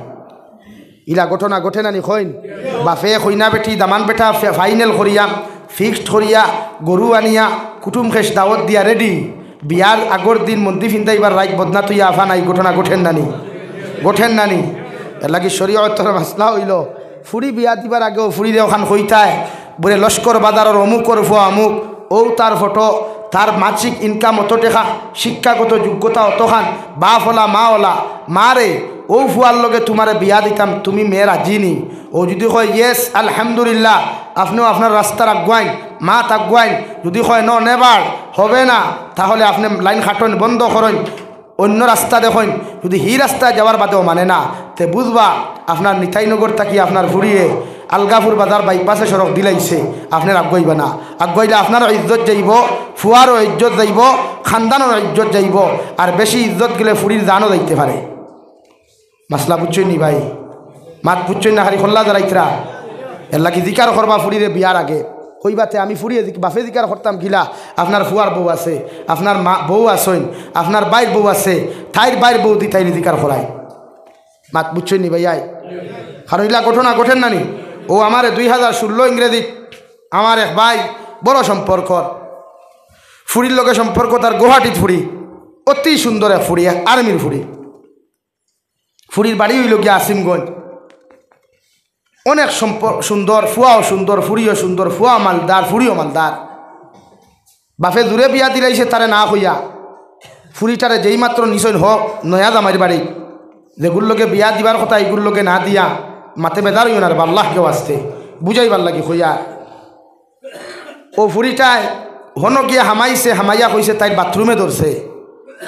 ইলা ঘটনা ঘটে না নি কইন? বাপে কইনা বেটি, দামান বেটা ফে-, ফাইনাল করিয়া, ফিক্সড করিয়া, গরু আনিয়া, কুটুম খেশ দাওয়াত দিয়া রেডি। বিয়ার আগর দিন মন্দি ফিন্দাইবার রাইত বদনা তুইয়া আফা নাই, ঘটনা ঘটের না নি? ঘটের না নি? এর লাগি শরীয়তর মাসলা অইলো, ফুড়ি বিয়া দিবার আগেও ফুড়িরে অখান কইতায়, বুলে লস্কর বাজারর অমুকর ফুয়া অমুক, অউ তার ফটো, তার মাসিক ইনকাম অত টেকা, শিক্ষাগত যোগ্যতা অতখান, বাপ অলা, মা অলা, মা রে, অউ ফুয়ার লগে তুমারে বিয়া দিতাম, তুমি মেয়ে রাজি নি? অউ যুদি কয়, "Yes, আলহামদুলিল্লাহ", আপনেও আপনার রাস্তার আগুয়াইন, মাত আগুয়াইন, যুদি কয়, "No, never, হবে না", তাহলে আপনে লাইন কাটইন, বন্ধ করইন। অইন্য রাস্তা দেখইন, যুদি হি রাস্তায় যাওয়ার বাদেও মানে না, তে বুঝবা আপনার নিতাইনগর থাকি আপনার ফুড়িয়ে আলগাপুর বাজার বাইপাসে সড়ক দিলাইছে, আপনার আগুয়াইবা না। আগুয়াইলে আপনারও ইজ্জত যাইবো, ফুয়ারও ইজ্জত যাইবো, খানদানরও ইজ্জত যাইবো। আর বেশি ইজ্জত গেলে ফুড়ির জানও যাইতে পারে। মাসলা বুঝছইন নি ভাই? মাত বুঝছইন না, খালি খল্লা দাঁড়াইতরা। এরলাগি জিকার করবা ফুড়িরে বিয়ার আগে। কইবা তে আমি ফুড়িয়ে জিক-, বাফে জিকার করতাম কিলা, আপনার ফুয়ার বউ আছে, আপনার মা বউ আছইন, আপনার বাইর বউ আছে, তাইর বাইর বউ দি তাইরে জিকার করাই। মাত বুঝছইন নি ভাই? আই, কারণ ইলা ঘটনা ঘটের না নি? অউ আমারে দুই হাজার ষোলো ইংরেজিত আমার এক ভাই বড় সম্পর্কর ফুড়ির লগে সম্পর্ক, তার গুয়াহাটিত ফুড়ি, অতি সুন্দর এক ফুড়ি, এক আর্মির ফুড়ি। ফুড়ির বাড়ি অইলো গিয়া আসিমগঞ্জ। অনেক সম্প-, সুন্দর, ফুয়াও সুন্দর, ফুড়িও সুন্দর, ফুয়া মালদার, ফুড়িও মালদার। বাফে জুরে বিয়া দিলাইছে তারে না কইয়া। ফুড়িটারে যেই মাত্র নিছইন হক নয়া জামাইর বাড়ি, যেগুর লগে বিয়া দিবার কথা, ইগুর লগে না দিয়া, মাতে বেজার অইও না রে বা, আল্লাহকে ওয়াস্তে, বুঝাইবার লাগি কইয়া। অউ ফুড়িটায় হনো গিয়া হামাইছে, হামাইয়া কইছে তাইর বাথরুমে ধরছে।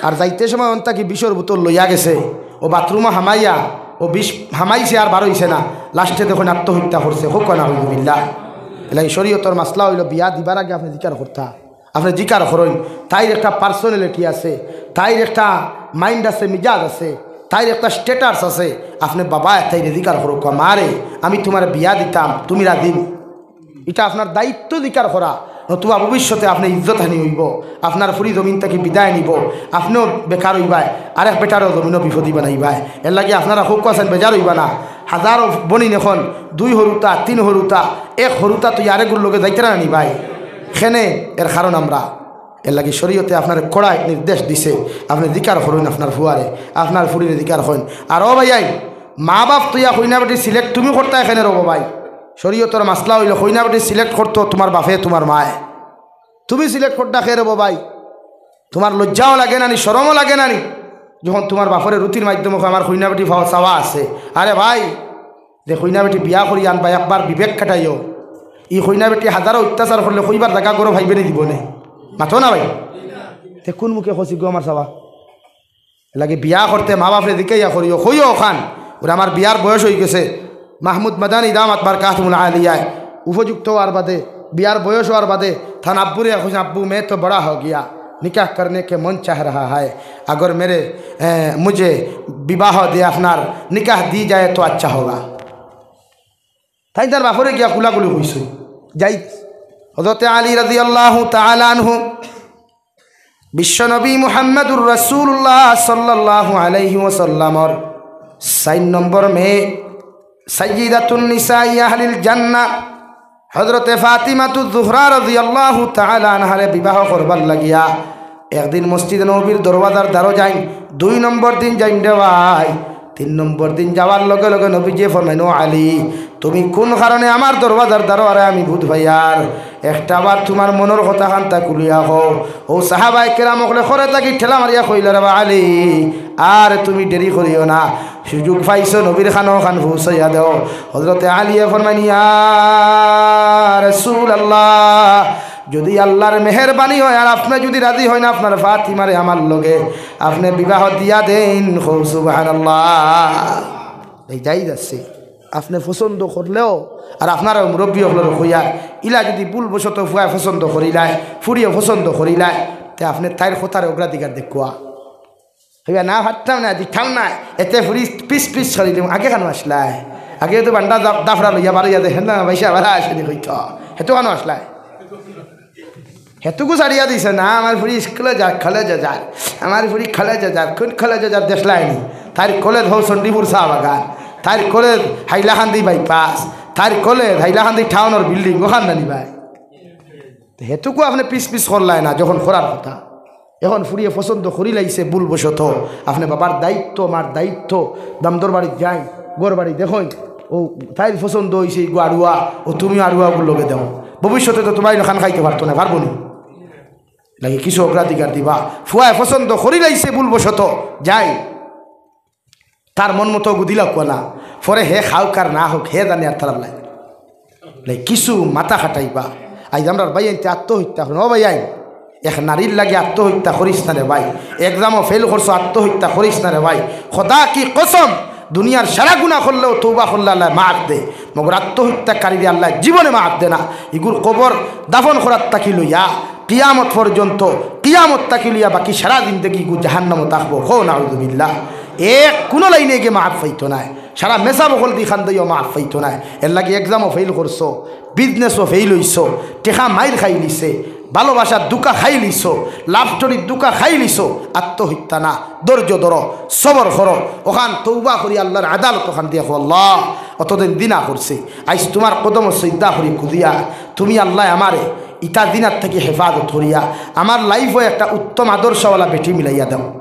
আর যাইতে সময় অন থাকি বিষর বোতল লইয়া গেছে। অউ বাথরুমো হামাইয়া, অউ বিষ হামাইছে আর বার অইছে না। লাস্টে দেখইন আত্মহত্যা করছে। কউক্কা নাউজুবিল্লাহ। এরলাগি শরীয়তর মাসলা অইলো বিয়া দিবার আগে আপনে জিকার করতা। আপনে জিকার করইন, তাইর একটা personality আছে, তাইর একটা mind আছে, মিজাজ আছে, তাইর একটা status আছে। আপনে বাবায় তাইরে জিকার করউক্কা, "মা রে, আমি তুমারে বিয়া দিতাম, তুমি রাজি নি?" ইটা আপনার দায়িত্ব জিকার করা, নতুবা ভবিষ্যতে আপনে ইজ্জত হানি অইবো, আপনার ফুড়ি জমিন থাকি বিদায় নিবো, আপনেও বেকার অইবায়, আরেক বেটারেও জমিনো বিপদি বানাইবায়। এরলাগি আপনারা কউক্কা আছইন, বেজার অইবা না। হাজারো বইন অখন দুই হুরুতা, তিন হুরুতা, এক হুরুতা তুই আরেকগুর লগে যাইতরা না নি ভাই? কেনে? এর কারণ আমরা, এরলাগি শরীয়তে আপনারে কড়া নির্দেশ দিছে, আপনে জিকার করইন আপনার ফুয়ারে, আপনার ফুড়িরে জিকার করইন। আর ও ভাইয়াইন, মা বাপ থইয়া কইনা বেটি select তুমি করতায় কেনে রে বা ভাই? শরীয়তর মাসলা অইলো কইনা বেটি select করতো তুমার বাফে, তুমার মায়। তুমি select করতা কেনে রে বা ভাই? তুমার লজ্জাও লাগে না নি, শরমও লাগে না নি? যখন তুমার বাফরে রুটির মাধ্যমে কয়, "আমার কইনা বেটি পাওয়া চাওয়া আছে।" আরে ভাই, যে কইনা বেটি বিয়া করি আনবায় একবার বিবেক খাটাইও। ই কইনা বেটি হাজারো অত্যাচার করলে কইবার জাগা ঘরো পাইবে নি, দিবো নে? মাতো না ভাই। তে কুন মুখে কইছি গো আমার চাওয়া? এরলাগি বিয়া করতে মা বাফরে জিকাইয়া করিও, কইও অখান, "ওরে আমার বিয়ার বয়স অইগেছে।" মাহমুদ মাদানী দামাত বারকাতুহুমুল আলিয়ায় উপযুক্ত অওয়ার বাদে, বিয়ার বয়স অওয়ার বাদে, তান আব্বুরে কইছইন, "আব্বু, मैं तो बड़ा हो गया, निकाह करने के मन चाह रहा है, अगर मेरे, ए, मुझे विवाह दे, আপনার निकाह दी जाए तो अच्छा होगा।" তাইন তার বাফরে গিয়া খুলাখুলি কইছইন। যাই, হযরতে আলী রাদিয়াল্লাহু তাআলা আনহু বিশ্বনবী মুহাম্মাদুর রাসূলুল্লাহ সাল্লাল্লাহু আলাইহি ওয়াসাল্লামর চাইর নম্বর মেয়ে, সাইয়্যিদাতুন নিসাই আহলিল জান্নাহ, হযরতে ফাতিমাতুজ জুহরা রাদিয়াল্লাহু তাআলা আনহারে বিবাহ করবার লাগিয়া একদিন মসজিদে নববীর দরওয়াজার দ্বারো যাইন, দুই নম্বর দিন যাইন রে ভাই, তিন নম্বর দিন যাওয়ার লগে লগে নবীজিয়ে ফরমাইন, "ও আলী, তুমি কুন কারণে আমার দরওয়াজার দ্বারো আরে আমি বুধ ভাইয়ার? একটা বার তুমার মনর কথাখান তা খুলিয়া কও।" অউ সাহাবায়ে কেরাম অকলে খরে থাকি ঠেলা মারিয়া কইলা, "রে বা আলী, আর তুমি দেরি করিও না, সুযোগ পাইছো, নবীর কানো অখান পৌঁছাইয়া দেও।" হযরতে আলীয়ে ফরমাইন, "ইয়া রাসূলুল্লাহ, যুদি আল্লার মেহেরবানি অয় আর আপনে যুদি রাজি অইন আপনার ফাতিমারে আমার লগে, আপনে বিবাহ দিয়া দেইন।" কও সুবহানাল্লাহ। এই জায়েজ আছে, আপনে পছন্দ করলেও, আর আপনারা মুরব্বি অকলরে কইয়ার, ইলা যুদি ভুলবশত ফুয়ায় পছন্দ করিলায়, ফুড়িয়ে পছন্দ করিলায়, তে আপনে তাইর কথারে অগ্রাধিকার দেউক্কা। কইবা, "না, পারতাম না, দিতাম না, এতে ফুড়ি পিস পিস করি দিমু।" আগে কেনে আছলায়? আগে তো বান্ডা দাফ-, দাফড়া লইয়া বারইয়া দেখে না, পয়সা বাড়া আসেনি কইতো। হেতু কেনে আছলায়? হেতুকু ছাড়িয়া দিছে না, "আমার ফুড়ি স্কুলো যার, কলেজো যার, আমার ফুড়ি কলেজো যার, কুন কলেজো যার দেখলায়নি? তাইর কলেজ হউ চণ্ডীপুর চা বাগান, তাইর কলেজ হাইলাকান্দি বাইপাস, তাইর কলেজ হাইলাকান্দি টাউনর বিল্ডিং, অখান নানি ভাই?" তে হেতুকু আপনে পিস পিস করলায় না, যখন করার কথা। অখন ফুড়িয়ে পছন্দ করিলাইছে ভুলবশত, আপনে বাবার দায়িত্ব, মার দায়িত্ব, দামদর বাড়িত যাইন, ঘর বাড়ি দেখইন, ও তাইর পছন্দ অইছে ইগু আড়ুয়া, ও তুমিও আড়ুয়া অগুর লগে দেও। ভবিষ্যতে তো তুমার ইনো খান খাইতে পারতো না, পারবো নি? লাগে কিছু অগ্রাধিকার দিবা। ফুয়ায় পছন্দ করিলাইছে ভুলবশত, যাই, তার মন মতো অগু দিলাউক্কা না, পরে হে খাউক আর না হউক, হে জানে আর তার লাই। লাই কিছু মাথা খাটাইবা। আইজ আমরার ভাইয়াইন্তে আত্মহত্যা করইন। ও ভাইয়াইন, এক নারীর লাগি আত্মহত্যা করিস না রে ভাই। এক্সামো ফেইল করছো, আত্মহত্যা করিস না রে ভাই। খোদা কি কসম, দুনিয়ার সারা গুনা করলেও তওবা করলে আল্লায় মাফ দে, মগর আত্মহত্যাকারীরে আল্লায় জীবনে মাফ দে না। ইগুর কবর দাফন করার থাকি লইয়া কিয়ামত পর্যন্ত, কিয়ামত থাকি লইয়া বাকি সারা জিন্দেগি ইগু জাহান্নামো থাকবো। কও নাউজুবিল্লাহ। এক কুনু লাইনে গিয়া মাফ পাইতো নায়। সারা মেসাব অকলদি কান্দাইও মাফ পাইতো নায়। এরলাগি এক্সামো ফেইল করছো, বিজনেসো ফেইল অইছো, টেকা মাইর খাইলিছে, ভালোবাসার ধুকা খাইলিছো, লাভ স্টোরির ধুকা খাইলিছো, আত্মহত্যা না, ধৈর্য ধরো, সবর করো, অখান তওবা করি আল্লার আদালতো কান্দিয়া কও, "আল্লাহ, অতদিন জিনা করছি, আইজ তুমার কদমো সিজদা করি খুজিয়া, তুমি আল্লায় আমারে ইতা জিনার থাকি হেফাজত করিয়া আমার লাইফো একটা উত্তম আদর্শওয়ালা বেটি মিলাইয়া দেও।"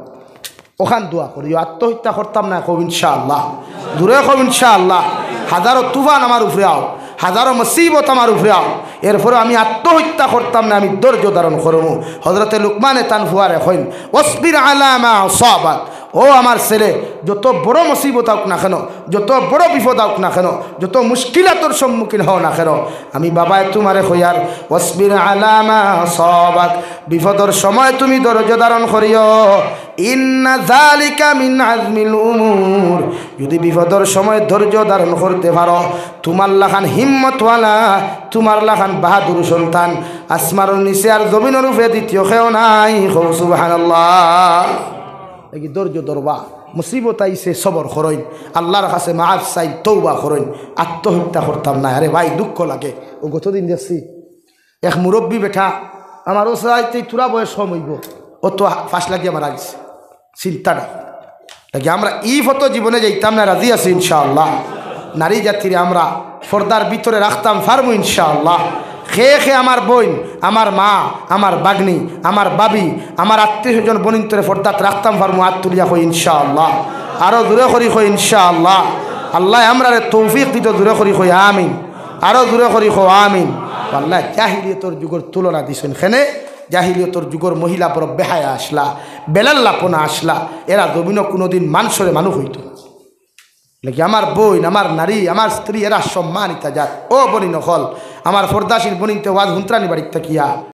অখান দোয়া করিও, "আত্মহত্যা করতাম নায়।" কও ইনশাআল্লাহ, জোরে কও ইনশাআল্লাহ। হাজারো তুফান আমার উপরে আও, হাজারো মুসিবত আমার উপরে আও, এরপরেও আমি আত্মহত্যা করতাম নায়, আমি ধৈর্য ধারণ করমু। হযরতে লুকমানে তান ফুয়ারে কইন, "ওয়াসবির আলা মা আসাবাক।" ও আমার ছেলে, যত বড় মুসিবত আউক না কেন, যত বড় বিপদ আউক না কেন, যত মুশকিলাতর সম্মুখীন হও না কেন, আমি বাবায় তুমারে কইয়ার, "ওয়াসবির আলা মা আসাবাক।" বিপদর সময় তুমি ধৈর্য ধারণ করিও। ইন্না যালিকা মিন আজমিল উমুর। যদি বিপদর সময় ধৈর্য ধারণ করতে পারো, তুমার লাখান হিম্মতওয়ালা, তুমার লাখান বাহাদুর সন্তান আসমানর নিচে আর জমিনর উপরে দ্বিতীয় কেউ নাই। কও সুবহানাল্লাহ। এই ধৈর্য ধরবা, মুসিবত আইছে, সবর করইন, আল্লার কাছে মাফ চাইন, তওবা করইন, আত্মহত্যা করতাম নায়। আরে ভাই, দুঃখ লাগে। ও গতদিন দেখছি, এক মুরব্বি বেটা, আমার ও চাইতে থুড়া বয়স কম অইবো, ও তো ফাঁস লাগিয়া মারা গেছে। চিন্তাটা লাগে, আমরা ই পথো জীবনে যাইতাম নায়, রাজি আছি ইনশাআল্লাহ। নারী জাতিরে আমরা পর্দার ভিতরে রাখতাম পারমু ইনশাআল্লাহ। খে খে আমার বইন, আমার মা, আমার বাগনি, আমার বাবি, আমার আত্মীয় স্বজন বনিন্তরে পর্দাত রাখতাম পারমু, আত তুলিয়া কই ইনশাআল্লাহ। আরো জোরে করি কই ইনশাআল্লাহ। আল্লায় আমরারে তৌফিক দিতো, জোরে করি কই আমিন। আরো জোরে করি কও আমিন। আল্লায় জাহিলিয়তর যুগর তুলনা দিছইন। কেনে জাহিলিয়তর যুগর মহিলা বড় বেহায়া আছলা, বেলাল্লাপনা আছলা, এরা জমিনো কুনুদিন মানষরে মানুষ অইতো না। লেকিন আমার বইন, আমার নারী, আমার স্ত্রী, এরা সম্মানিতা জাত। ও বইন অকল, আমার পর্দাশীল বইনতে ওয়াজ হুনতরানি বাড়িত থাকিয়া,